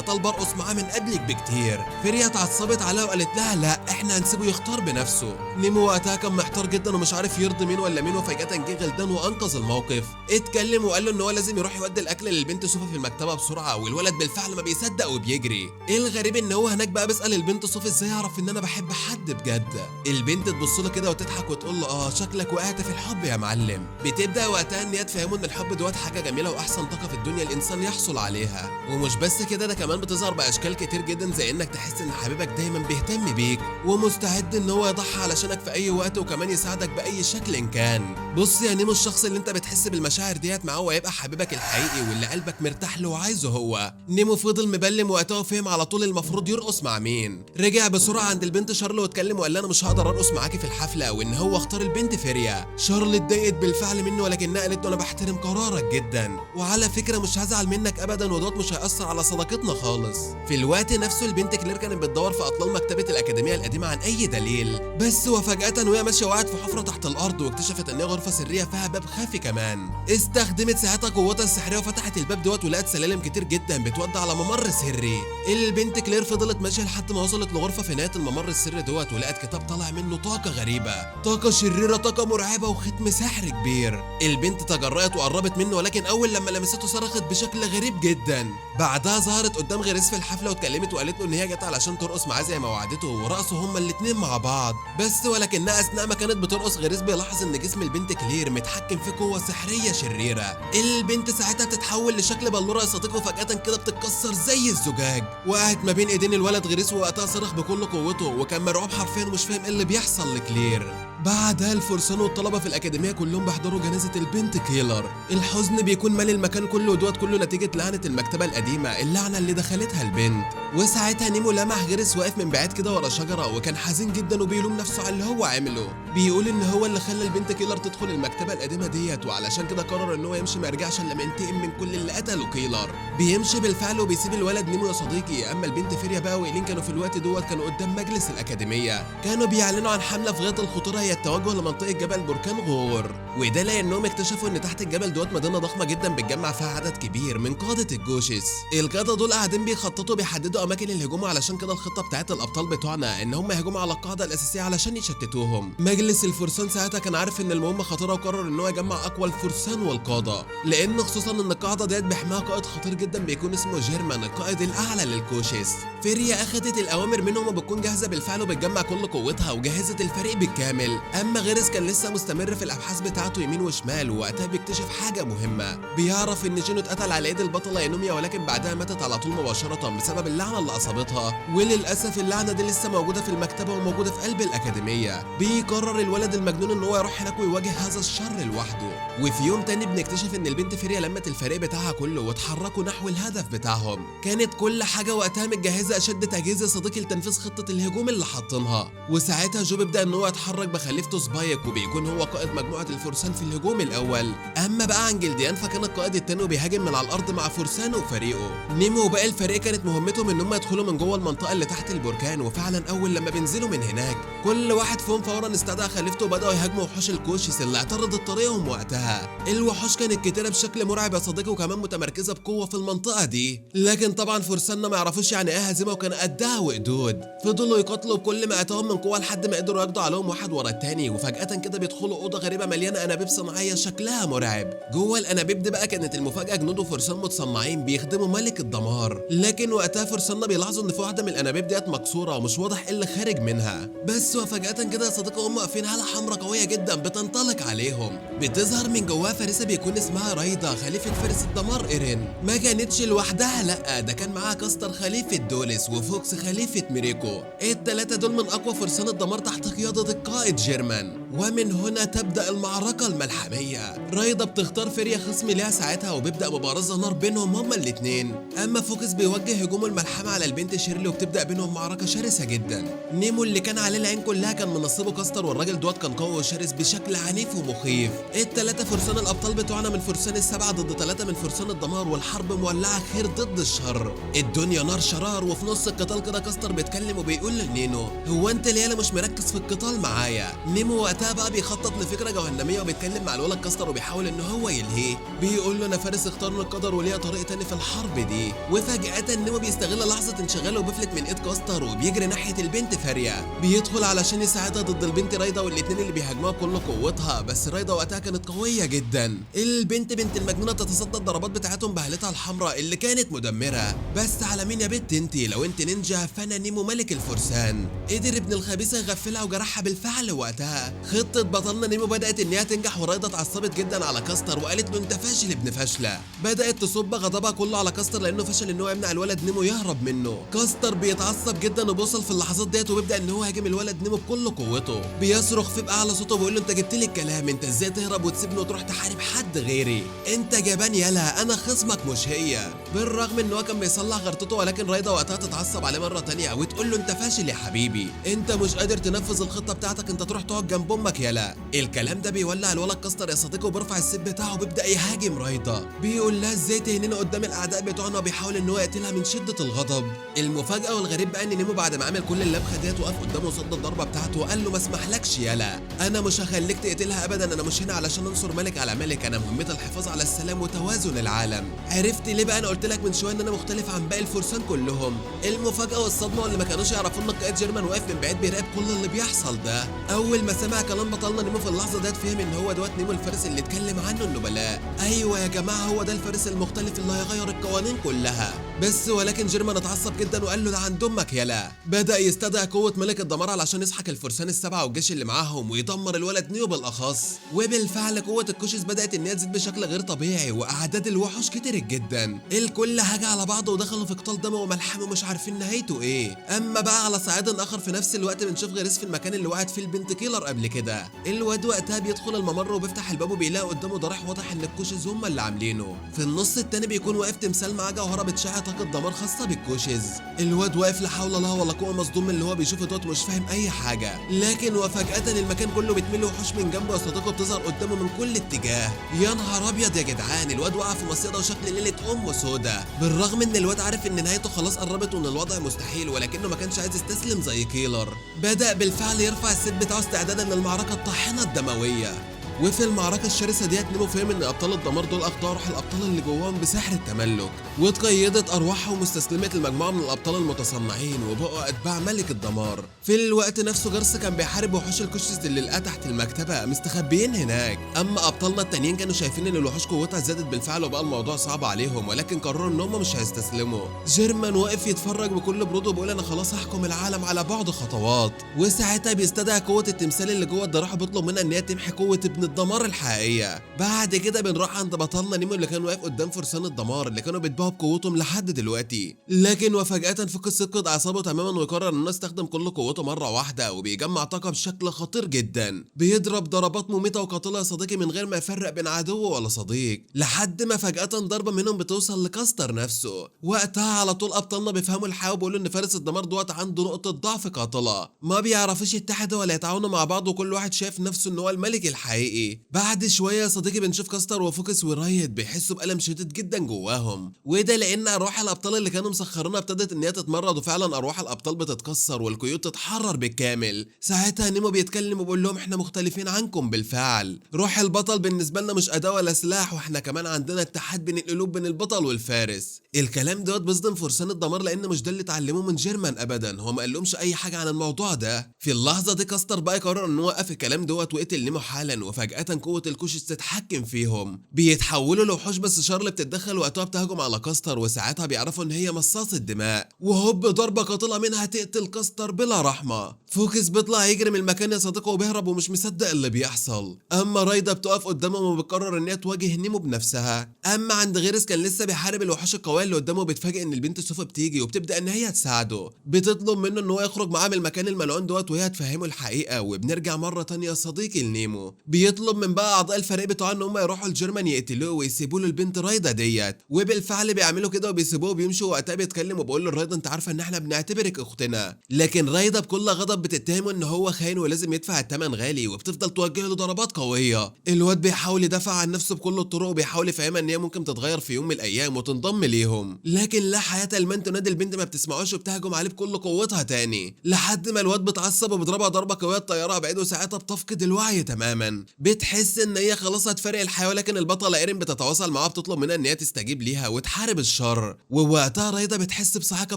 طالبه ارقص معاه من قبلك بكتير. فيريا اتعصبت عليها وقالت لها لا احنا هنسيبه يختار بنفسه. نيمو وقتها كان محتار جدا ومش عارف يرضي مين ولا مين، وفجاة جه غلدان وانقذ الموقف. اتكلم وقال له ان هو لازم يروح يودي الاكل للبنت صوفي في المكتبة بسرعة، والولد بالفعل بالفعل ما بيصدق وبيجري. الغريب ان هو هناك بقى بيسال البنت صوفي ازاي اعرف ان انا بحب حد بجد. البنت تبص له كده وتضحك وتقول له شكلك وقعت في الحب يا معلم. بتبدا وقتها ان هي تفهمه ان الحب دوت حاجة جميلة واحسن طاقة في الدنيا الانسان يحصل عليها، ومش بس كده، ده كمان بتظهر باشكال كتير جدا، زي انك تحس ان حبيبك دايما بيهتم بيك ومستعد ان هو يضحي علشانك في اي وقت، وكمان يساعدك باي شكل إن كان. بص يا نيمو، الشخص اللي انت بتحس بالمشاعر ديت معاه هو يبقى حبيبك الحقيقي واللي قلبك مرتاح له وعايزه هو. نيمو فضل مبلم وقتها وفهم على طول المفروض يرقص مع مين. رجع بسرعة عند البنت شارل واتكلم وقال لها انا مش هقدر ارقص معاكي في الحفلة، وان هو اختار البنت فيريا. شارل اتضايقت بالفعل منه، ولكنها قالت له انا بحترم قرارك جدا، وعلى فكرة مش هزعل منك ابدا، ودوت مش هيأثر على صداقتنا خالص. في الوقت نفسه البنت كلير كانت بتدور في اطلال مكتبه الاكاديمية القديمة عن اي دليل، بس وفجاة وهي ماشية وقعت في حفره تحت الارض، واكتشفت ان هي غرفة سرية فيها باب خفي كمان. استخدمت ساعتها قوتها السحريه وفتحت الباب دوت، ولقت سلالم كتير جدا بتودي على ممر سري. البنت كلير فضلت ماشية لحد ما وصلت لغرفة في نهاية الممر السري دوت، ولقت كتاب طالع منه طاقة غريبة، طاقة شريرة، طاقة مرعبة، وختم سحر كبير. البنت تجرأت وقربت منه، ولكن اول لما لمسته صرخت بشكل غريب جدا. بعدها ظهرت قدام غريس في الحفلة واتكلمت وقالت له ان هي جت علشان ترقص معاه زي ما وعدته، ورقصوا هما الاثنين مع بعض. بس ولكنها اثناء ما كانت بترقص غريس بيلاحظ ان جسم البنت كلير متحكم في قوة سحريه شريرة. البنت ساعتها بتتحول لشكل بلوره يا صديقي، وفجاة كده بتتكسر زي الزجاج، وقعت ما بين ايدين الولد غريس، ووقتها صرخ بكل قوته وكان مرعوب حرفيا ومش فاهم ايه اللي بيحصل لكلير. بعدها الفرسان والطلبة في الاكاديمية كلهم بيحضروا جنازه البنت كيلر. الحزن بيكون مالي المكان كله، ودوت كله نتيجة لعنه المكتبة القديمة، اللعنة اللي دخلتها البنت. وساعتها نيمو لمح غريس واقف من بعيد كده ورا شجرة، وكان حزين جدا وبيلوم نفسه على اللي هو عمله. بيقول ان هو اللي خلى البنت كيلر تدخل المكتبة القديمة ديت، وعلشان كده قرر ان هو يمشي ما يرجعش الا لما ينتقم من كل اللي قتله كيلر. بيمشي بالفعل وبيسيب الولد نيمو يا صديقي. اما البنت فيريا بقى وإيلين كانوا في الوقت دوت كانوا قدام مجلس الاكاديمية، كانوا بيعلنوا عن حمله في غاية الخطورة هي التوجه لمنطقه جبل بركان غور، وده لانهم اكتشفوا ان تحت الجبل دوت مدينة ضخمة جدا بتجمع فيها عدد كبير من قاده الجوشس. القادة دول قاعدين بيخططوا بيحددوا اماكن الهجوم، علشان كده الخطة بتاعت الابطال بتوعنا ان هم يهجموا على القاعدة الاساسية علشان يشتتوهم. مجلس الفرسان ساعتها كان عارف ان المهمة خطيرة، وقرر ان هو يجمع اقوى الفرسان والقادة، لان خصوصا ان القاعدة ديت بيحماها قائد خطير جدا بيكون اسمه جيرمان، القائد الاعلى للكوشس. فيريا اخذت الاوامر منهم وبتكون جاهزة بالفعل وبتجمع كل قوتها وجهزت الفريق بالكامل. اما غيرس كان لسه مستمر في الابحاث بتاعته يمين وشمال، ووقتها بيكتشف حاجة مهمة، بيعرف ان جينو اتقتل على ايد البطلة ينوميا، ولكن بعدها ماتت على طول مباشرة بسبب اللعنة اللي اصابتها، وللاسف اللعنة دي لسه موجودة في المكتبة وموجودة في قلب الاكاديمية. بيقرر الولد المجنون ان هو يروح هناك ويواجه هذا الشر لوحده. وفي يوم تاني بنكتشف ان البنت فيريا لمت الفريق بتاعها كله واتحركوا نحو الهدف بتاعهم. كانت كل حاجة وقتها متجهزه اشد تجهيز يا صديقي لتنفيذ خطه الهجوم اللي حاطينها. وساعتها جو بيبدا ان هو يتحرك بخليفته سبايك، وبيكون هو قائد مجموعة الفرسان في الهجوم الاول. اما بقى عن جلديان فكان القائد التاني وبيهاجم من على الارض مع فرسانه وفريقه. نيمو وباقي الفريق كانت مهمتهم ان هم يدخلوا من جوه المنطقة اللي تحت البركان، وفعلا اول لما بينزلوا من هناك كل واحد فيهم فورا استدعى خليفته وبداوا يهاجموا وحوش الكوشس اللي اعترضت طريقهم وقتها. الوحوش كانت كتيرة بشكل مرعب يا صديقي، وكمان متمركزه بقوة في المنطقة دي، لكن طبعا فرساننا ما يعرفوش يعني ايه هزيمة وكان قدها وقدود. فضلوا يقاتلوا بكل ما اتاهم من قوة لحد ما قدروا يقضوا عليهم واحد ورا التاني. وفجاة كده بيدخلوا اوضة غريبة مليانة انابيب صناعية شكلها مرعب. جوه الانابيب دي بقى كانت المفاجاة جنود وفرسان متصنعين بيخدموا ملك الدمار، لكن وقتها فرساننا بيلاحظوا ان في واحدة من الانابيب ديت مكسورة ومش واضح ايه اللي خارج منها. بس وفجاة كده يا صديقي هم واقفين هاله حمراء قوية جدا بتنطلق عليهم، بتظهر من جواها فريسة بيكون اسمها رايدا خليفة فارس الدمار ايرين. ما كانتش لوحدها، لا ده كان معاها كاستر خليفة دوليس وفوكس خليفة ميريكو. الثلاثة دول من اقوى فرسان الدمار تحت قيادة القائد جيرمان. ومن هنا تبدا المعركة الملحميه. رايدا بتختار فيريا خصم ليها ساعتها، وبيبدا مبارزه نار بينهم هما الاثنين. اما فوكس بيوجه هجومه الملحمة على البنت شيرلي، وبتبدا بينهم معركة شرسة جدا. نيمو اللي كان عليه العين كلها كان منصبه كاستر، والراجل دوت كان قوي وشرس بشكل عنيف ومخيف. الثلاثة فرسان الابطال بتوعنا من فرسان السبعة ضد 3 من فرسان الدمار، والحرب مولعه خير ضد الشر. الدنيا نار شرار. وفي نص القتال كده كاستر بيتكلم وبيقول لنينو هو انت ليه مش مركز في القتال معايا؟ نيمو وقتها بقى بيخطط لفكرة جهنميه وبيتكلم مع الولد كاستر وبيحاول ان هو يلهيه، بيقول له انا فارس اختارني القدر وليا طريق تاني في الحرب دي. وفجاة نيمو بيستغل لحظة انشغاله وبيفلت من ايد كاستر وبيجري ناحية البنت فاريا، بيدخل علشان يساعدها ضد البنت رايدا والاتنين اللي بيهاجموها بكل قوتها. بس رايدا وقتها كانت قوية جدا، البنت بنت المجنونة بتتصدى الضربات بتاعتهم بهالتها الحمراء اللي كانت مدمرة. بس على مين يا بنت انت؟ لو انت نينجا فانا نيمو ملك الفرسان. قدر ابن الخبيثة يغفلها وجرحها بالفعل. وقتها خطه بطلنا نيمو بدات ان هي تنجح، ورايدا اتعصبت جدا على كاستر وقالت له انت فاشل ابن فاشلة. بدات تصب غضبها كله على كاستر لانه فشل ان هو يمنع الولد نيمو يهرب منه. كاستر بيتعصب جدا وبيوصل في اللحظات ديت وبيبدا ان هو يهاجم الولد نيمو بكل قوته، بيصرخ فيه باعلى صوته وبيقول له انت جبت لي الكلام، انت ازاي تهرب وتسيبني وتروح تحارب حد غيري؟ انت جبان يلا، انا خصمك مش هي. بالرغم ان هو كان بيصلح غلطته، ولكن رايدا وقتها تتعصب عليه مرة تانية وتقول له انت فاشل يا حبيبي، انت مش قادر تنفذ الخطة بتاعتك، انت تروح تقعد جنب امك يلا. الكلام ده بيولع الولد كاستر يا صديقي وبيرفع السيف بتاعه وبيبدا يهاجم رايدا، بيقول لها ازاي تهنينا قدام الاعداء بتوعنا، وبيحاول ان هو يقتلها من شده الغضب. المفاجاة والغريب بقى ان نيمو بعد ما عمل كل اللبخه ديت وقف قدامه وصد الضربة بتاعته وقال له ما اسمحلكش يلا، انا مش هخليك تقتلها ابدا، انا مش هنا علشان انصر ملك على ملك، انا مهمتي الحفاظ على السلام وتوازن العالم. عرفت ليه بقى انا قلت لك من شوية ان انا مختلف عن باقي الفرسان كلهم؟ المفاجاة والصدمه اللي ما كانوش يعرفوا ان القائد جيرمان واقف من بعيد بيراقب كل اللي بيحصل ده. اول ما سمع كلام بطلنا نيمو في اللحظة ديت فهم ان هو دوت نيمو الفارس اللي اتكلم عنه النبلاء. ايوه يا جماعة، هو ده الفارس المختلف اللي هيغير القوانين كلها. بس ولكن جيرمان اتعصب جدا وقال له ده عند امك يلا. بدا يستدعي قوة ملك الدمار علشان يسحق الفرسان السبعة والجيش اللي معاهم ويدمر الولد نيو بالاخص. وبالفعل قوة الكوشز بدات ان هي تزيد بشكل غير طبيعي واعداد الوحوش كترت جدا، الكل هاج على بعضه ودخلوا في قتال دموي وملحمه مش عارفين نهايته ايه. اما بقى على صعيد اخر في نفس الوقت بنشوف غريس في المكان اللي وقعت فيه البنت كيلر قبل كده. الواد وقتها بيدخل الممر وبيفتح الباب وبيلاقي قدامه ضريح واضح ان الكوشز هم اللي عاملينه. في النص التاني بيكون واقف تمثال معاه جوهره بتشع طاقة دمار خاصة بالكوشز. الواد واقف لا حول له ولا قوة، مصدوم من اللي هو بيشوفه دوت مش فاهم اي حاجة. لكن وفجاة المكان كله بيتملي وحوش من جنبه يا صديقه، بتظهر قدامه من كل اتجاه. يا نهار ابيض يا جدعان، الواد وقع في مصيده وشكل ليلة امه سودا. بالرغم ان الواد عارف ان نهايته خلاص قربت وان الوضع مستحيل، ولكنه ما كانش عايز يستسلم زي كيلر. بدا بالفعل يرفع السيف بتاعه استعدادا للمعركة الطاحنه الدموية. وفي المعركة الشرسة ديت نيمو فهم ان ابطال الدمار دول اخضعوا روح الابطال اللي جواهم بسحر التملك، واتقيدت ارواحهم واستسلمت لمجموعة من الابطال المتصنعين وبقوا اتباع ملك الدمار. في الوقت نفسه جارس كان بيحارب وحوش الكوشز اللي لقاه تحت المكتبة مستخبيين هناك. اما ابطالنا التانيين كانوا شايفين ان الوحوش قوتها زادت بالفعل وبقى الموضوع صعب عليهم، ولكن قرروا ان هم مش هيستسلموا. جيرمان واقف يتفرج بكل برود وبيقول انا خلاص هحكم العالم على بعد خطوات. وساعتها بيستدعي قوة التمثال اللي جوه الضريح وبيطلب منها ان هي تمحي قوة ابن الدمار الحقيقية. بعد كده بنروح عند بطلنا نيمو اللي كان واقف قدام فرسان الدمار اللي كانوا بيتباهوا بقوتهم لحد دلوقتي. لكن وفجأة فوكس يفقد اعصابه تماما ويقرر انه يستخدم كل قوته مرة واحدة، وبيجمع طاقة بشكل خطير جدا، بيضرب ضربات مميتة وقاتلة يا صديقي من غير ما يفرق بين عدو ولا صديق، لحد ما فجأة ضربة منهم بتوصل لكاستر نفسه. وقتها على طول ابطالنا بيفهموا الحقيقة وبيقولوا ان فارس الدمار دوت عنده نقطة ضعف قاتلة، ما بيعرفوش يتحدوا ولا يتعاونوا مع بعض، وكل واحد شايف نفسه ان هو الملك الحقيقي. بعد شوية يا صديقي بنشوف كاستر وفوكس ورايد بيحسوا بألم شديد جدا جواهم، وده لان ارواح الابطال اللي كانوا مسخرينها ابتدت ان هي تتمرد، وفعلا ارواح الابطال بتتكسر والقيود تتحرر بالكامل. ساعتها نيمو بيتكلم وبيقول لهم احنا مختلفين عنكم بالفعل، روح البطل بالنسبة لنا مش اداه ولا سلاح، واحنا كمان عندنا اتحاد بين القلوب بين البطل والفارس. الكلام دوت بيصدم فرسان الدمار لان مش ده اللي اتعلموه من جيرمان ابدا، هو ما قالهمش اي حاجة عن الموضوع ده. في اللحظة دي كاستر بقى قرر ان هو وقف الكلام دوت وقتل نيمو حالا، وفجاة قوة الكوشز تتحكم فيهم، بيتحولوا لوحوش. بس شارل بتتدخل وقتها بتهجم على كاستر، وساعتها بيعرفوا ان هي مصاصه دماء، وهوب ضربه قاتله منها تقتل كاستر بلا رحمه. فوكس بيطلع يجري من المكان يا صديقه وبيهرب ومش مصدق اللي بيحصل. اما رايدا بتقف قدامهم وبتقرر ان هي تواجه نيمو بنفسها. اما عند غيرس كان لسه بيحارب الوحوش القوية اللي قدامه، بيتفاجئ ان البنت سوفا بتيجي وبتبدا ان هي تساعده، بتطلب منه ان هو يخرج معاه من المكان الملعون دوت وهي تفهمه الحقيقة. وبنرجع مرة تانية يا صديقي لنيمو، بيطلب بيطلب من بقى اعضاء الفريق بتوعه ان هم يروحوا لجيرمان يقتلوه ويسيبوا له البنت رايدا ديت، وبالفعل بيعملوا كده وبيسيبوه وبيمشوا. وقتها بيتكلم وبيقول له رايدا انت عارفه ان احنا بنعتبرك اختنا، لكن رايدا بكل غضب بتتهمه ان هو خاين ولازم يدفع الثمن غالي، وبتفضل توجه له ضربات قوية. الواد بيحاول يدافع عن نفسه بكل الطرق وبيحاول يفهمها ان هي ممكن تتغير في يوم من الايام وتنضم ليهم، لكن لا حياة لمن تنادي. البنت ما بتسمعوش وبتهجم عليه بكل قوتها تاني، لحد ما الواد بتعصب وبيضربها ضربه قوية الطيارة بعيد، وساعتها بتفقد الوعي تماما، بتحس ان هي خلاص هتفارق الحياة. ولكن البطلة ايرين بتتواصل معاها بتطلب منها ان هي تستجيب ليها وتحارب الشر، ووقتها رايدا بتحس بصعقه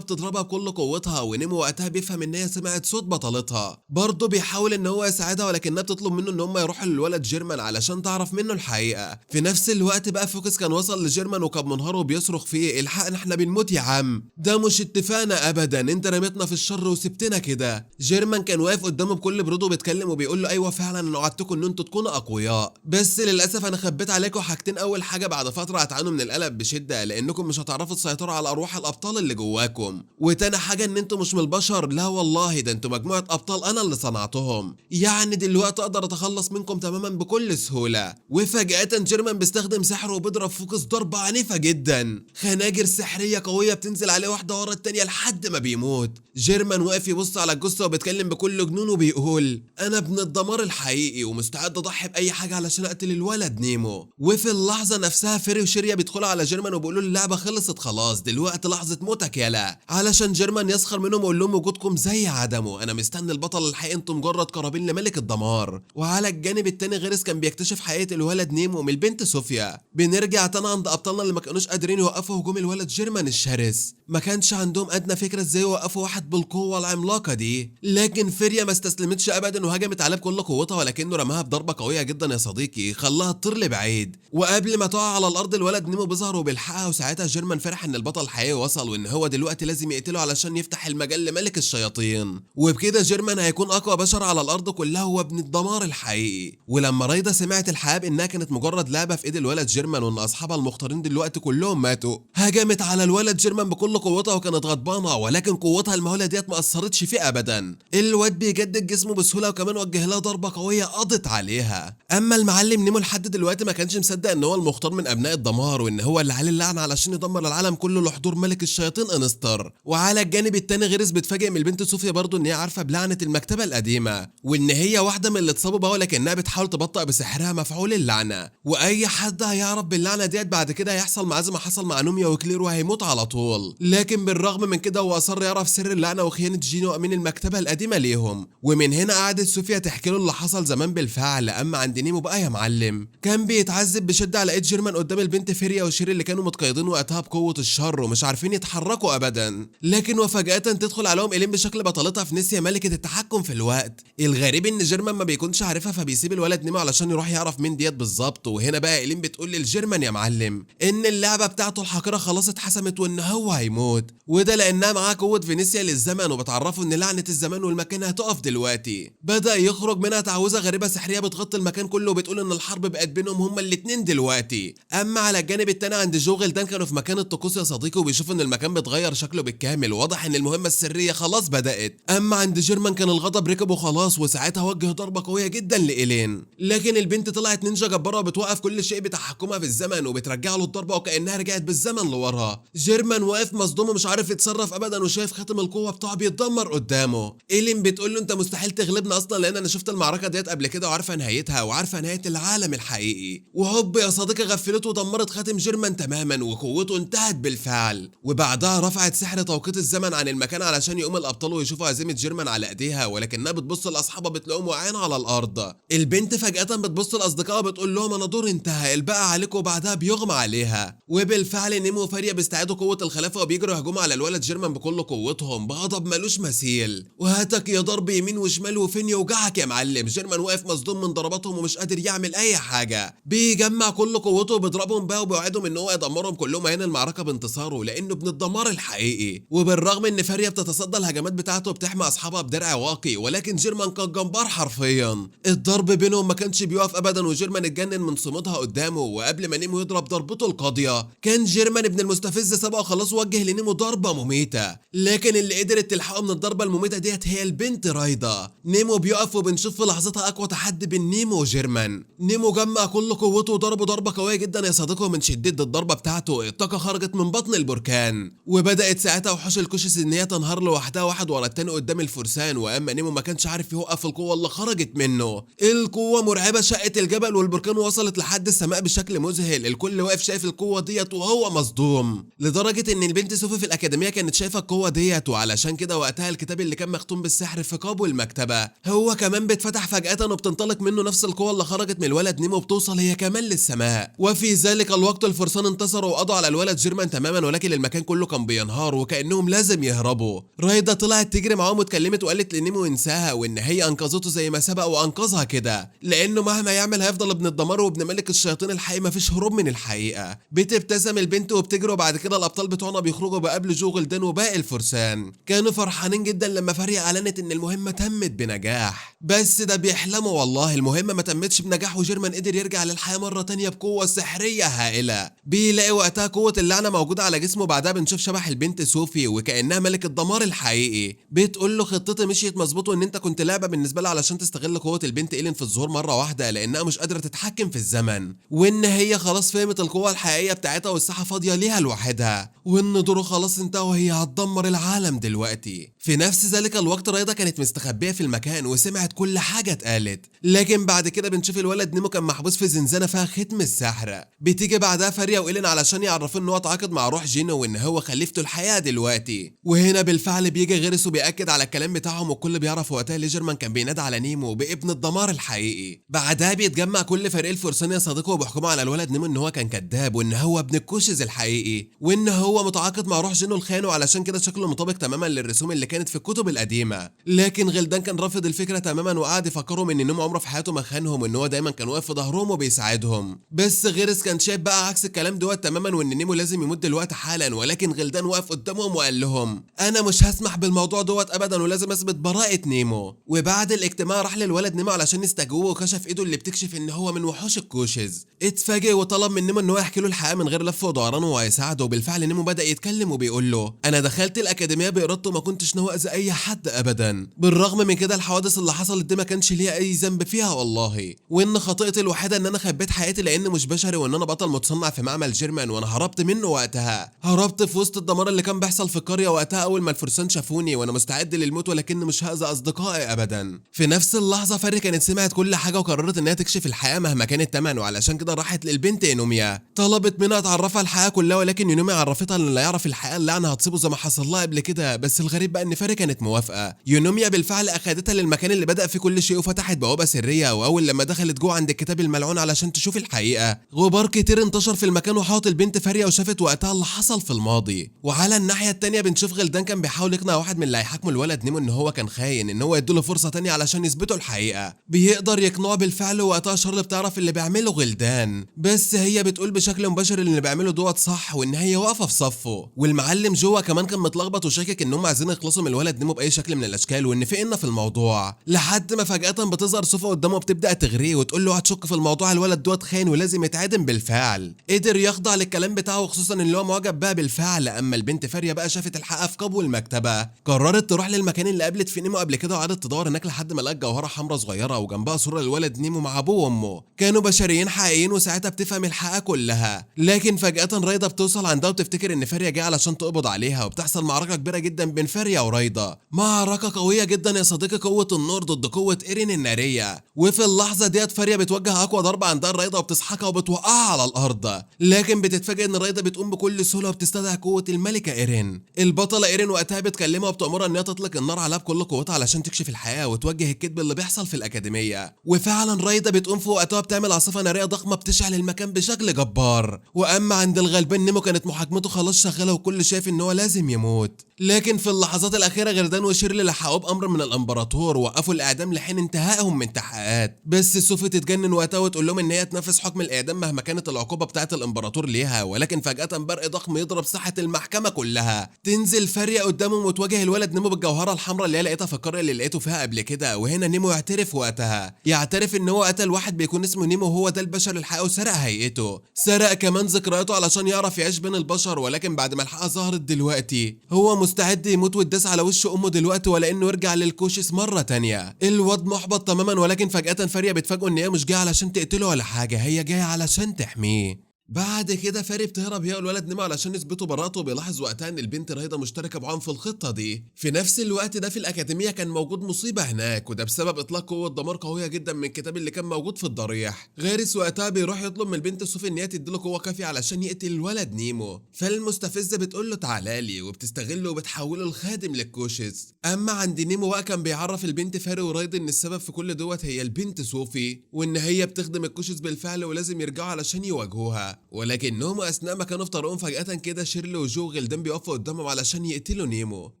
بتضربها بكل قوتها، ونيمو وقتها بيفهم ان هي سمعت صوت بطلتها، برضه بيحاول ان هو يساعدها، ولكنها بتطلب منه ان هم يروحوا للولد جيرمان علشان تعرف منه الحقيقة. في نفس الوقت بقى فوكس كان وصل لجيرمان وكان منهار وبيصرخ فيه الحقنا احنا بنموت يا عم، ده مش اتفقنا ابدا، انت رميتنا في الشر وسبتنا كده. جيرمان كان واقف قدامه بكل برود وبيتكلم وبيقول له ايوه فعلا انا وعدتكم ان انتوا تكونوا اقوياء، بس للاسف انا خبيت عليكم حاجتين. اول حاجة بعد فترة هتعانوا من القلق بشده لانكم مش هتعرفوا تسيطروا على ارواح الابطال اللي جواكم، وتاني حاجة ان انتوا مش من البشر، لا والله ده انتوا مجموعة ابطال انا اللي صنعتهم، يعني دلوقتي اقدر اتخلص منكم تماما بكل سهولة. وفجاة جيرمان بيستخدم سحره وبيضرب فوكس ضربه عنيفة جدا، خناجر سحريه قوية بتنزل عليه واحدة ورا التانية لحد ما بيموت. جيرمان واقف يبص على الجثة وبيتكلم بكل جنون وبيقول انا ابن الدمار الحقيقي ومستعد اضحي باي حاجة علشان اقتل الولد نيمو. وفي اللحظة نفسها فيري وشيريا بيدخلوا على جيرمان وبيقولوا اللعبة خلصت خلاص، دلوقتي لحظة موتك يالا، علشان جيرمان يسخر منهم ويقول لهم وجودكم زي عدمه، انا مستني البطل الحقيقي، انتم مجرد قرابين لملك الدمار. وعلى الجانب التاني غيرس كان بيكتشف حقيقة الولد نيمو من البنت صوفيا. بنرجع تاني عند ابطالنا اللي ما كانوش قادرين يوقفوا هجوم الولد جيرمان الشرس، ما كانش عندهم ادنى فكرة ازاي يوقفوا واحد بالقوة العملاقة دي، لكن فيريا ما استسلمتش ابدا وهجمت عليه بكل قوتها، ولكنه رماها بضربه قوية جدا يا صديقي خلاها تطير لبعيد. وقبل ما تقع على الارض الولد نيمو بيظهر وبيلحقها، وساعتها جيرمان فرح ان البطل الحقيقي وصل وان هو دلوقتي لازم يقتله علشان يفتح المجال لملك الشياطين، وبكده جيرمان هيكون اقوى بشر على الارض كلها هو ابن الدمار الحقيقي. ولما رايدا سمعت الحقيقة بانها كانت مجرد لعبه في ايد الولد جيرمان وان اصحابها المختارين دلوقتي كلهم ماتوا، هجمت على الولد جيرمان بكل قوتها وكانت غضبانه، ولكن قوتها المهوله ديت ما اثرتش فيه ابدا. الواد بيجدد جسمه بسهولة وكمان وجه لها ضربه قوية قضت عليها. اما المعلم نيمو لحد دلوقتي ما كانش مصدق ان هو المختار من ابناء الدمار وان هو اللي عليه اللعنة علشان يدمر العالم كله لحضور ملك الشياطين انستر. وعلى الجانب التاني غيرس بتفاجئ من البنت صوفيا برضو ان هي عارفه بلعنه المكتبة القديمة وان هي واحدة من اللي اتصابوا بها، ولكنها بتحاول تبطئ بسحرها مفعول اللعنة، واي حد هيعرف باللعنه ديت بعد كده هيحصل معاه زي ما حصل مع نوميا وكلير وهيموت على طول. لكن بالرغم من كده هو اصر يعرف سر اللعنة وخيانة جينو امين المكتبة القديمة ليهم. ومن هنا قعدت صوفيا تحكي له اللي حصل زمان بالفعل. اما عند نيمو بقى يا معلم كان بيتعذب بشده على ايد جيرمان قدام البنت فيريا وشيري اللي كانوا متقيدين وقتها بقوة الشر ومش عارفين يتحركوا ابدا. لكن وفجاة تدخل عليهم إيلين بشكل بطلتها فينيسيا ملكه التحكم في الوقت. الغريب ان جيرمان ما بيكونش عارفها فبيسيب الولد نيمو علشان يروح يعرف مين ديت بالظبط. وهنا بقى إيلين بتقول للجيرمان يا معلم ان اللعبة بتاعته الحقيرة خلاص اتحسمت وان هو هيموت، وده لانها معاه قوة فينيسيا للزمن وبتعرفه ان لعنه الزمان والمكان هتقف دلوقتي. بدا يخرج منها تعويذه غريبة سحريه بتغطي المكان كله وبتقول ان الحرب بقت بينهم هما الاثنين دلوقتي. اما على الجانب الثاني عند جو غلدان كانوا في مكان الطقوس يا صديقي وبيشوفوا ان المكان بيتغير شكله بالكامل، واضح ان المهمة السرية خلاص بدات. اما عند جيرمان كان الغضب ركبه خلاص، وساعتها وجه ضربه قوية جدا لإيلين، لكن البنت طلعت نينجا جبارة وبتوقف كل شيء بتحكمها في الزمن وبترجع له الضربة وكانها رجعت بالزمن لورا. جيرمان واقف مصدوم ومش عارف يتصرف ابدا وشايف خاتم القوة بتاعه بيتدمر قدامه. إيلين بتقول له انت مستحيل تغلبنا اصلا لان انا شفت المعركة ديت قبل كده وعارفه نهايتها وعارفه نهاية العالم الحقيقي. وهوب يا صديقي غفلته ودمرت خاتم جيرمان تماما وقوته انتهت بالفعل. وبعدها رفعت سحر توقيت الزمن عن المكان علشان يقوم الابطال ويشوفوا هزيمة جيرمان على ايديها، ولكنها بتبص لاصحابها بتلاقيهم واقعين على الارض. البنت فجاة بتبص لاصدقائها بتقول لهم انا دوري انتهى، الباقي عليكم، وبعدها بيغمى عليها. وبالفعل نيمو وفاريا بيستعيدوا قوة الخلافة وبيجروا يهجموا على الولد جيرمان بكل قوتهم بغضب ملوش مثيل، وهاتك يا ضرب يمين وشمال وفين يوجعك يا معلم. جيرمان واقف مصدوم من ضرباتهم ومش قادر يعمل اي حاجة، بيجمع كل قوته وبيضربهم بقى وبيوعدهم ان هو يدمرهم كلهم هنا المعركة بانتصاره لانه ابن الدمار الحقيقي. وبالرغم ان فاريا بتتصدى الهجمات بتاعته وبتحمي اصحابها بدرع واقي، ولكن جيرمان كان جبار حرفيا، الضرب بينهم ما كانش بيقف ابدا، وجيرمان اتجنن من صمودها قدامه. وقبل ما نيمو يضرب ضربته القاضية كان جيرمان ابن المستفز سبقه خلاص وجه بتوجه لنيمو ضربه مميته، لكن اللي قدرت تلحقه من الضربة المميته ديت هي البنت رايدا. نيمو بيقف وبنشوف في لحظتها اقوى تحدي بين نيمو وجيرمان. نيمو جمع كل قوته وضربه ضربه قوية جدا يا صديقه، من شده الضربة بتاعته الطاقة خرجت من بطن البركان، وبدات ساعتها وحوش الكوشس ان هي تنهار لوحدها واحد ورا التاني قدام الفرسان. واما نيمو ما كانش عارف يوقف القوة اللي خرجت منه. القوة مرعبة شقت الجبل والبركان وصلت لحد السماء بشكل مذهل. الكل واقف شايف القوة ديت وهو مصدوم، لدرجة ان البنت سوفي في الاكاديمية كانت شايفه القوة ديت، وعلشان كده وقتها الكتاب اللي كان مختوم بالسحر في قابو المكتبة هو كمان بيتفتح فجاة وبتنطلق منه نفس القوة اللي خرجت من الولد نيمو، وبتوصل هي كمان للسماء. وفي ذلك الوقت الفرسان انتصروا وقضوا على الولد جيرمان تماما، ولكن المكان كله كان بينهار وكانهم لازم يهربوا. رايدا طلعت تجري معاهم واتكلمت وقالت لنيمو ينساها، وان هي انقذته زي ما سبق وانقذها كده، لانه مهما يعمل هيفضل ابن الدمار وابن ملك الشياطين الحقيقي، مفيش هروب من الحقيقة. بتبتسم البنت وبتجري، وبعد كده الابطال بتوعنا بيخرجوا بقابل جو غلدان وباقي الفرسان. كانوا فرحانين جدا لما فاريا اعلنت ان المهمة تمت بنجاح، بس ده بيحلموا والله، المهمة ما تمتش بنجاح، وجيرمان قدر يرجع للحياة مرة تانية بقوة سحريه هائلة. بيلاقي وقتها قوة اللعنة موجودة على جسمه. بعدها بنشوف شبح البنت سوفي وكانها ملك الدمار الحقيقي، بتقول له خطتي مشيت مظبوط وان انت كنت لعبه بالنسبة لها علشان تستغل قوة البنت إيلين في الظهور مرة واحدة، لانها مش قادرة تتحكم في الزمن، وان هي خلاص فهمت القوة الحقيقية بتاعتها والساحه فاضية ليها لوحدها، وان دوره خلاص انتهى وهي هتدمر العالم دلوقتي. في نفس ذلك الوقت رايدا كانت مستخبيه في المكان وسمعت كل حاجة اتقالت، لكن بعد كده بنشوف الولد نيمو كان محبوس في زنزانة فيها ختم السحر. بتيجي بعدها فاريا وإيلين علشان يعرفوا ان هو اتعاقد مع روح جينو وان هو خليفته الحقيقة دلوقتي. وهنا بالفعل بيجي غيرس وبيأكد على الكلام بتاعهم، والكل بيعرف وقتها ليه جيرمان كان بينادى على نيمو بابن الدمار الحقيقي. بعدها بيتجمع كل فريق الفرسان يا صديقه وبيحكموا على الولد نيمو ان هو كان كذاب، وان هو ابن الكوشز الحقيقي، وان هو متعاقد مع روح جينو الخانو، علشان كده شكله مطابق تماما للرسوم اللي كانت في الكتب القديمة. لكن غلدان كان رافض الفكرة تماما وقعد يفكرهم ان نيمو عمره في حياته ما خانهم، وان هو دايما كان واقف في ظهرهم وبيساعدهم. بس غيرس كان شايف بقى عكس الكلام دوت تماما، وان نيمو لازم يموت دلوقتي حالا. ولكن غلدان وقف قدامهم وقال لهم انا مش هسمح بالموضوع دوت ابدا، ولازم اثبت براءه نيمو. وبعد الاجتماع راح للولد نيمو علشان يستجوبه، وكشف ايده اللي بتكشف ان هو من وحوش الكوشز. اتفاجئ وطلب من نيمو ان هو يحكي له الحقيقة من غير لف ودوران وهيساعده. وبالفعل نيمو بدا يتكلم وبيقول له انا دخلت الاكاديمية بارادته وما كنتش ناوي اذي اي حد ابدا، بالرغم من كده الحوادث اللي حصلت دي ما كانش ليها اي ذنب فيها والله، وان خطيئتي الوحيدة ان انا خبيت حياتي لان مش بشري، وان انا بطل متصنع في معمل جيرمان، وانا هربت منه وقتها، هربت في وسط الدمار اللي كان بيحصل في القرية وقتها اول ما الفرسان شافوني، وانا مستعد للموت ولكن مش هاذي اصدقائي ابدا. في نفس اللحظة فاري كانت سمعت كل حاجة وقررت انها تكشف الحقيقة مهما كان الثمن، وعلشان كده راحت للبنت يونوميا طلبت منها تعرفها الحقيقة كلها، ولكن يونوميا عرفتها ان لا يعرف الحقيقة اللعنة هتصيبه زي ما حصل لها قبل كده. بس الغريب بقى ان فاري كانت موافقة. يونوميا بالفعل اخدتها للمكان اللي بدا فيه كل شيء وفتحت بوابه سرية، واول لما دخلت جوه عند الكتاب الملعون علشان تشوف الحقيقة غبار كتير انتشر في المكان وحاط البنت فاريا وشافت وقتها اللي حصل في الماضي. وعلى الناحية التانية بنشوف غلدان كان بيحاول يقنع واحد من اللي هيحاكموا الولد نيمو ان هو كان خاين، ان هو يديله فرصة تانية علشان يثبتوا الحقيقة. بيقدر يقنعه بالفعل، ووقتها شارل بتعرف اللي بيعمله غلدان، بس هي بتقول بشكل مباشر ان اللي بيعمله دوت صح وان هي واقفة في صفة. والمعلم جوا كمان كان متلخبط وشاكك ان هم عايزين يخلصوا من الولد نيمو باي شكل من الاشكال وان في إن في الموضوع، لحد ما فجاة بتظهر صوفا قدامه وبتبدا تغريه وتقول له هتشك في الموضوع، الولد دوت خاين ولازم يتعدم بالفعل. قدر يخضع للكلام بتاعه وخصوصا ان هو معجب بها بالفعل. اما البنت فاريا بقى شافت الحقيقة في قبو المكتبة، قررت تروح للمكان اللي قابلت فيه نيمو قبل كده، وقعدت تدور هناك لحد ما لقت جوهره حمراء صغيرة وجنبها صوره للولد نيمو مع ابوه وامه، كانوا بشريين حقيقيين، وساعتها بتفهم الحقيقة كلها. لكن فجاة رايدا بتوصل عندها وبتفتكر ان فاريا جاية علشان تقبض عليها، وبتحصل معركة كبيرة جدا بين فاريا ورايدا، معركة قوية جدا يا صديقي، قوة النور ضد قوة ايرين النارية. وفي اللحظة ديت فاريا بتوجه اقوى ضربه عندها رايدا وبتسحقها وبتوقعها على الارض، لكن بتتفاجئ ان رايدا بتقوم بكل سهولة وبتستدعي قوة الملكة ايرين. البطلة ايرين وقتها بتكلمها وبتامرها ان هي تطلق النار عليها بكل قوتها علشان تكشف الحقيقة وتوجه الكذب اللي بيحصل في الاكاديمية. وفعلا رايدا بتقوم في وقتها بتعمل عاصفة نارية ضخمة بتشعل المكان بشكل جبار. واما عند الغلبان نيمو كانت محاكمته خلاص شغالة وكل شايف ان هو لازم يموت، لكن في اللحظات الاخيرة غردان وشيرلي لحقوه بامر من الامبراطور، وقفوا الاعدام لحين انتهائهم من تحقيقات. بس صوفي تتجنن وقتها وتقول لهم ان هي تنفذ حكم الاعدام مهما كانت العقوبة بتاعه الامبراطور ليها. ولكن فجاة برق ضخم يضرب ساحة المحكمة كلها. تنزل فاريا قدامهم وتواجه الولد نيمو بالجوهره الحمراء اللي هي لقيتها في القرية اللي لقيته فيها قبل كده. وهنا نيمو يعترف وقتها، يعترف ان هو قتل واحد بيكون اسمه نيمو، وهو ده البشر الحقيقي، وسرق هيئته، سرق كمان ذكرياته علشان يعرف يعيش بين البشر. ولكن بعد ما الحقيقة ظهرت دلوقتي هو مستعد يموت ويداس على وش امه دلوقتي ولا انه يرجع للكوشس مرة تانية. الواد محبط تماما، ولكن فجاة فاريا بتفاجئه ان هي مش جاية علشان تقتله ولا حاجة، هي جاية علشان تحميه. بعد كده فاري بتهرب هي والولد نيمو علشان يثبتوا براءته، وبيلاحظ وقتها ان البنت رايدا مشتركة معاهم في الخطة دي. في نفس الوقت ده في الاكاديمية كان موجود مصيبة هناك، وده بسبب اطلاق قوة دمار قوية جدا من الكتاب اللي كان موجود في الضريح. غارس وقتها بيروح يطلب من البنت صوفي ان هي تديله قوة كافيه علشان يقتل الولد نيمو، فالمستفزه بتقول له تعالى لي، وبتستغله وبتحوله لخادم للكوشز. اما عند نيمو بقى كان بيعرف البنت فاري ورايدا ان السبب في كل دوت هي البنت صوفي، وان هي بتخدم الكوشز بالفعل ولازم يرجعوا علشان يواجهوها. ولكنهم اثناء ما كانوا في طريقهم فجاة كده شيرلي وجو وغلدان بيقفوا قدامهم علشان يقتلوا نيمو،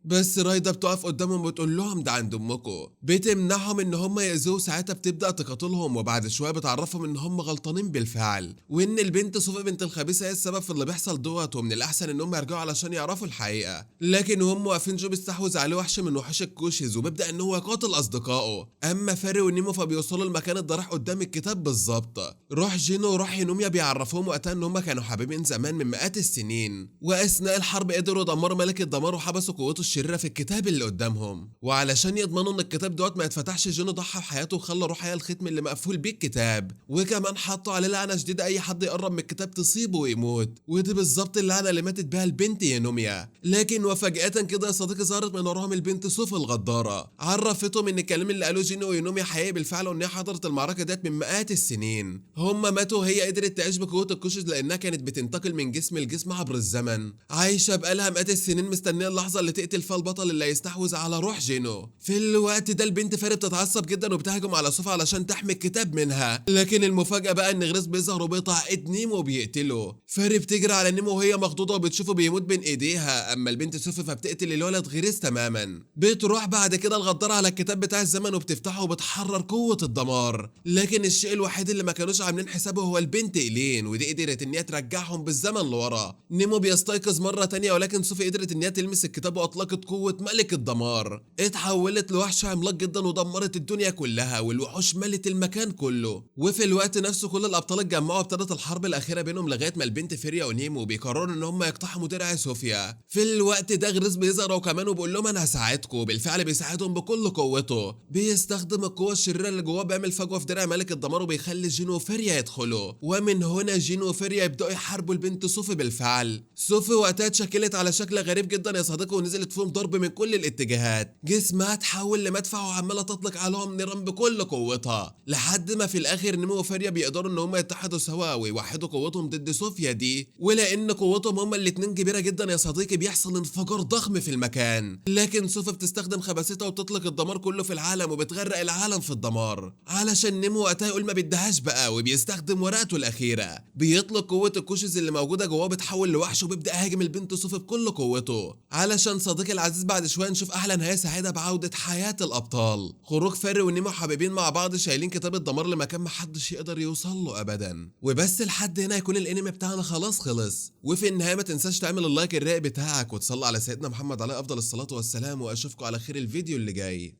بس رايدا بتقف قدامهم وبتقول لهم ده عند امكم، بتمنعهم ان هم يأذوه. ساعتها بتبدا تقاتلهم، وبعد شوية بتعرفهم ان هم غلطانين بالفعل، وان البنت صوفي بنت الخبيثة هي السبب في اللي بيحصل دوت، ومن الاحسن ان هم يرجعوا علشان يعرفوا الحقيقة. لكن هم واقفين جو بيستحوذ عليه وحش من وحوش الكوشز، وبيبدا ان هو يقاتل اصدقائه. اما فاري ونيمو فبيوصلوا لمكان الضريح قدام الكتاب بالظبط. روح جينو وروح ينوميا بيعرفوهم وقتها ان هم كانوا حبايبين زمان من مئات السنين، واثناء الحرب قدروا يدمروا ملك الدمار وحبسوا قوته الشريرة في الكتاب اللي قدامهم. وعلشان يضمنوا ان الكتاب دوت ما يتفتحش، جينو ضحى بحياته وخلى روح هي الختم اللي مقفول بيه الكتاب، وكمان حطوا عليه لعنه شديدة اي حد يقرب من الكتاب تصيبه ويموت، ودي بالظبط اللعنة اللي ماتت بيها البنت ينوميا. لكن وفجاة كده يا صديقي ظهرت من وراهم البنت صوفي الغداره، عرفتهم ان الكلام اللي قالوه جينو وينوميا حقيقي بالفعل، وان هي حضرت المعركة ديت من مئات السنين. هم ماتوا وهي قدرت تعيش بقوة الكوشز لانها كانت بتنتقل من جسم لجسم عبر الزمن، عايشه بقالها مئات السنين مستنيه اللحظة اللي تقتل فيها البطل اللي هيستحوذ على روح جينو. في الوقت ده البنت فاري بتتعصب جدا وبتهجم على صوفي علشان تحمي الكتاب منها، لكن المفاجاة بقى ان غريس بيظهر وبيقطع ايد نيمو وبيقتله. فاري بتجري على نيمو وهي مخضوضه وبتشوفه بيموت بين ايديها، اما البنت صوفي فبتقتل الولد غريس تماما. بتروح بعد كده الغداره على الكتاب بتاع الزمن وبتفتحه وبتحرر قوة الدمار، لكن الشيء الوحيد اللي ما كانوش عاملين حسابه هو البنت إيلين، ودي قدرت ان هي ترجعهم بالزمن لورا. نيمو بيستيقظ مرة تانية، ولكن صوفي قدرت ان هي تلمس الكتاب واطلقت قوة ملك الدمار، اتحولت لوحش عملاق جدا ودمرت الدنيا كلها، والوحوش ملت المكان كله. وفي الوقت نفسه كل الابطال اتجمعوا وابتدت الحرب الاخيرة بينهم لغاية ما البنت فيريا ونيمو بيقرروا ان هم يقتحموا درع صوفيا. في الوقت ده غريس بيظهر وكمان وبيقول لهم انا هساعدكم، بالفعل بيساعدهم بكل قوته، بيستخدم القوة الشريرة اللي جواه، بيعمل فجوة في درع ملك الدمار وبيخلي جينو وفيريا يدخلوا. ومن هنا جينو وفيريا يبداوا يحاربوا البنت صوفي بالفعل. صوفي وقتها اتشكلت على شكل غريب جدا يا صديقي، ونزلت فيهم ضرب من كل الاتجاهات، جسمها اتحول لمدفع وعماله تطلق عليهم نيران بكل قوتها، لحد ما في الاخر نيمو وفيريا بيقدروا ان هم يتحدوا سوا ويوحدوا قوتهم ضد صوفيا دي. ولان قوتهم هما الاتنين كبيرة جدا يا صديقي بيحصل انفجار ضخم في المكان، لكن صوفيا بتستخدم خباثتها وبتطلق الدمار كله في العالم وبتغرق العالم في الدمار، علشان نيمو وقتها يقول ما بيديهاش بقى، وبيستخدم ورقته الاخيرة، بيطلق قوة الكوشز اللي موجودة جواه بتحول لوحش وبيبدا يهاجم البنت صوفي بكل قوته. علشان صديقي العزيز بعد شوية نشوف احلى نهاية سعيدة بعوده حياة الابطال، خروج فاري ونيمو حبيبين مع بعض شايلين كتاب الدمار لمكان محدش يقدر يوصل له ابدا. وبس لحد هنا يكون الانمي بتاعنا خلاص خلص. وفي النهاية ما تنساش تعمل ال like الرايق بتاعك وتصلي على سيدنا محمد عليه افضل الصلاة والسلام، واشوفكم على خير الفيديو اللي جاي.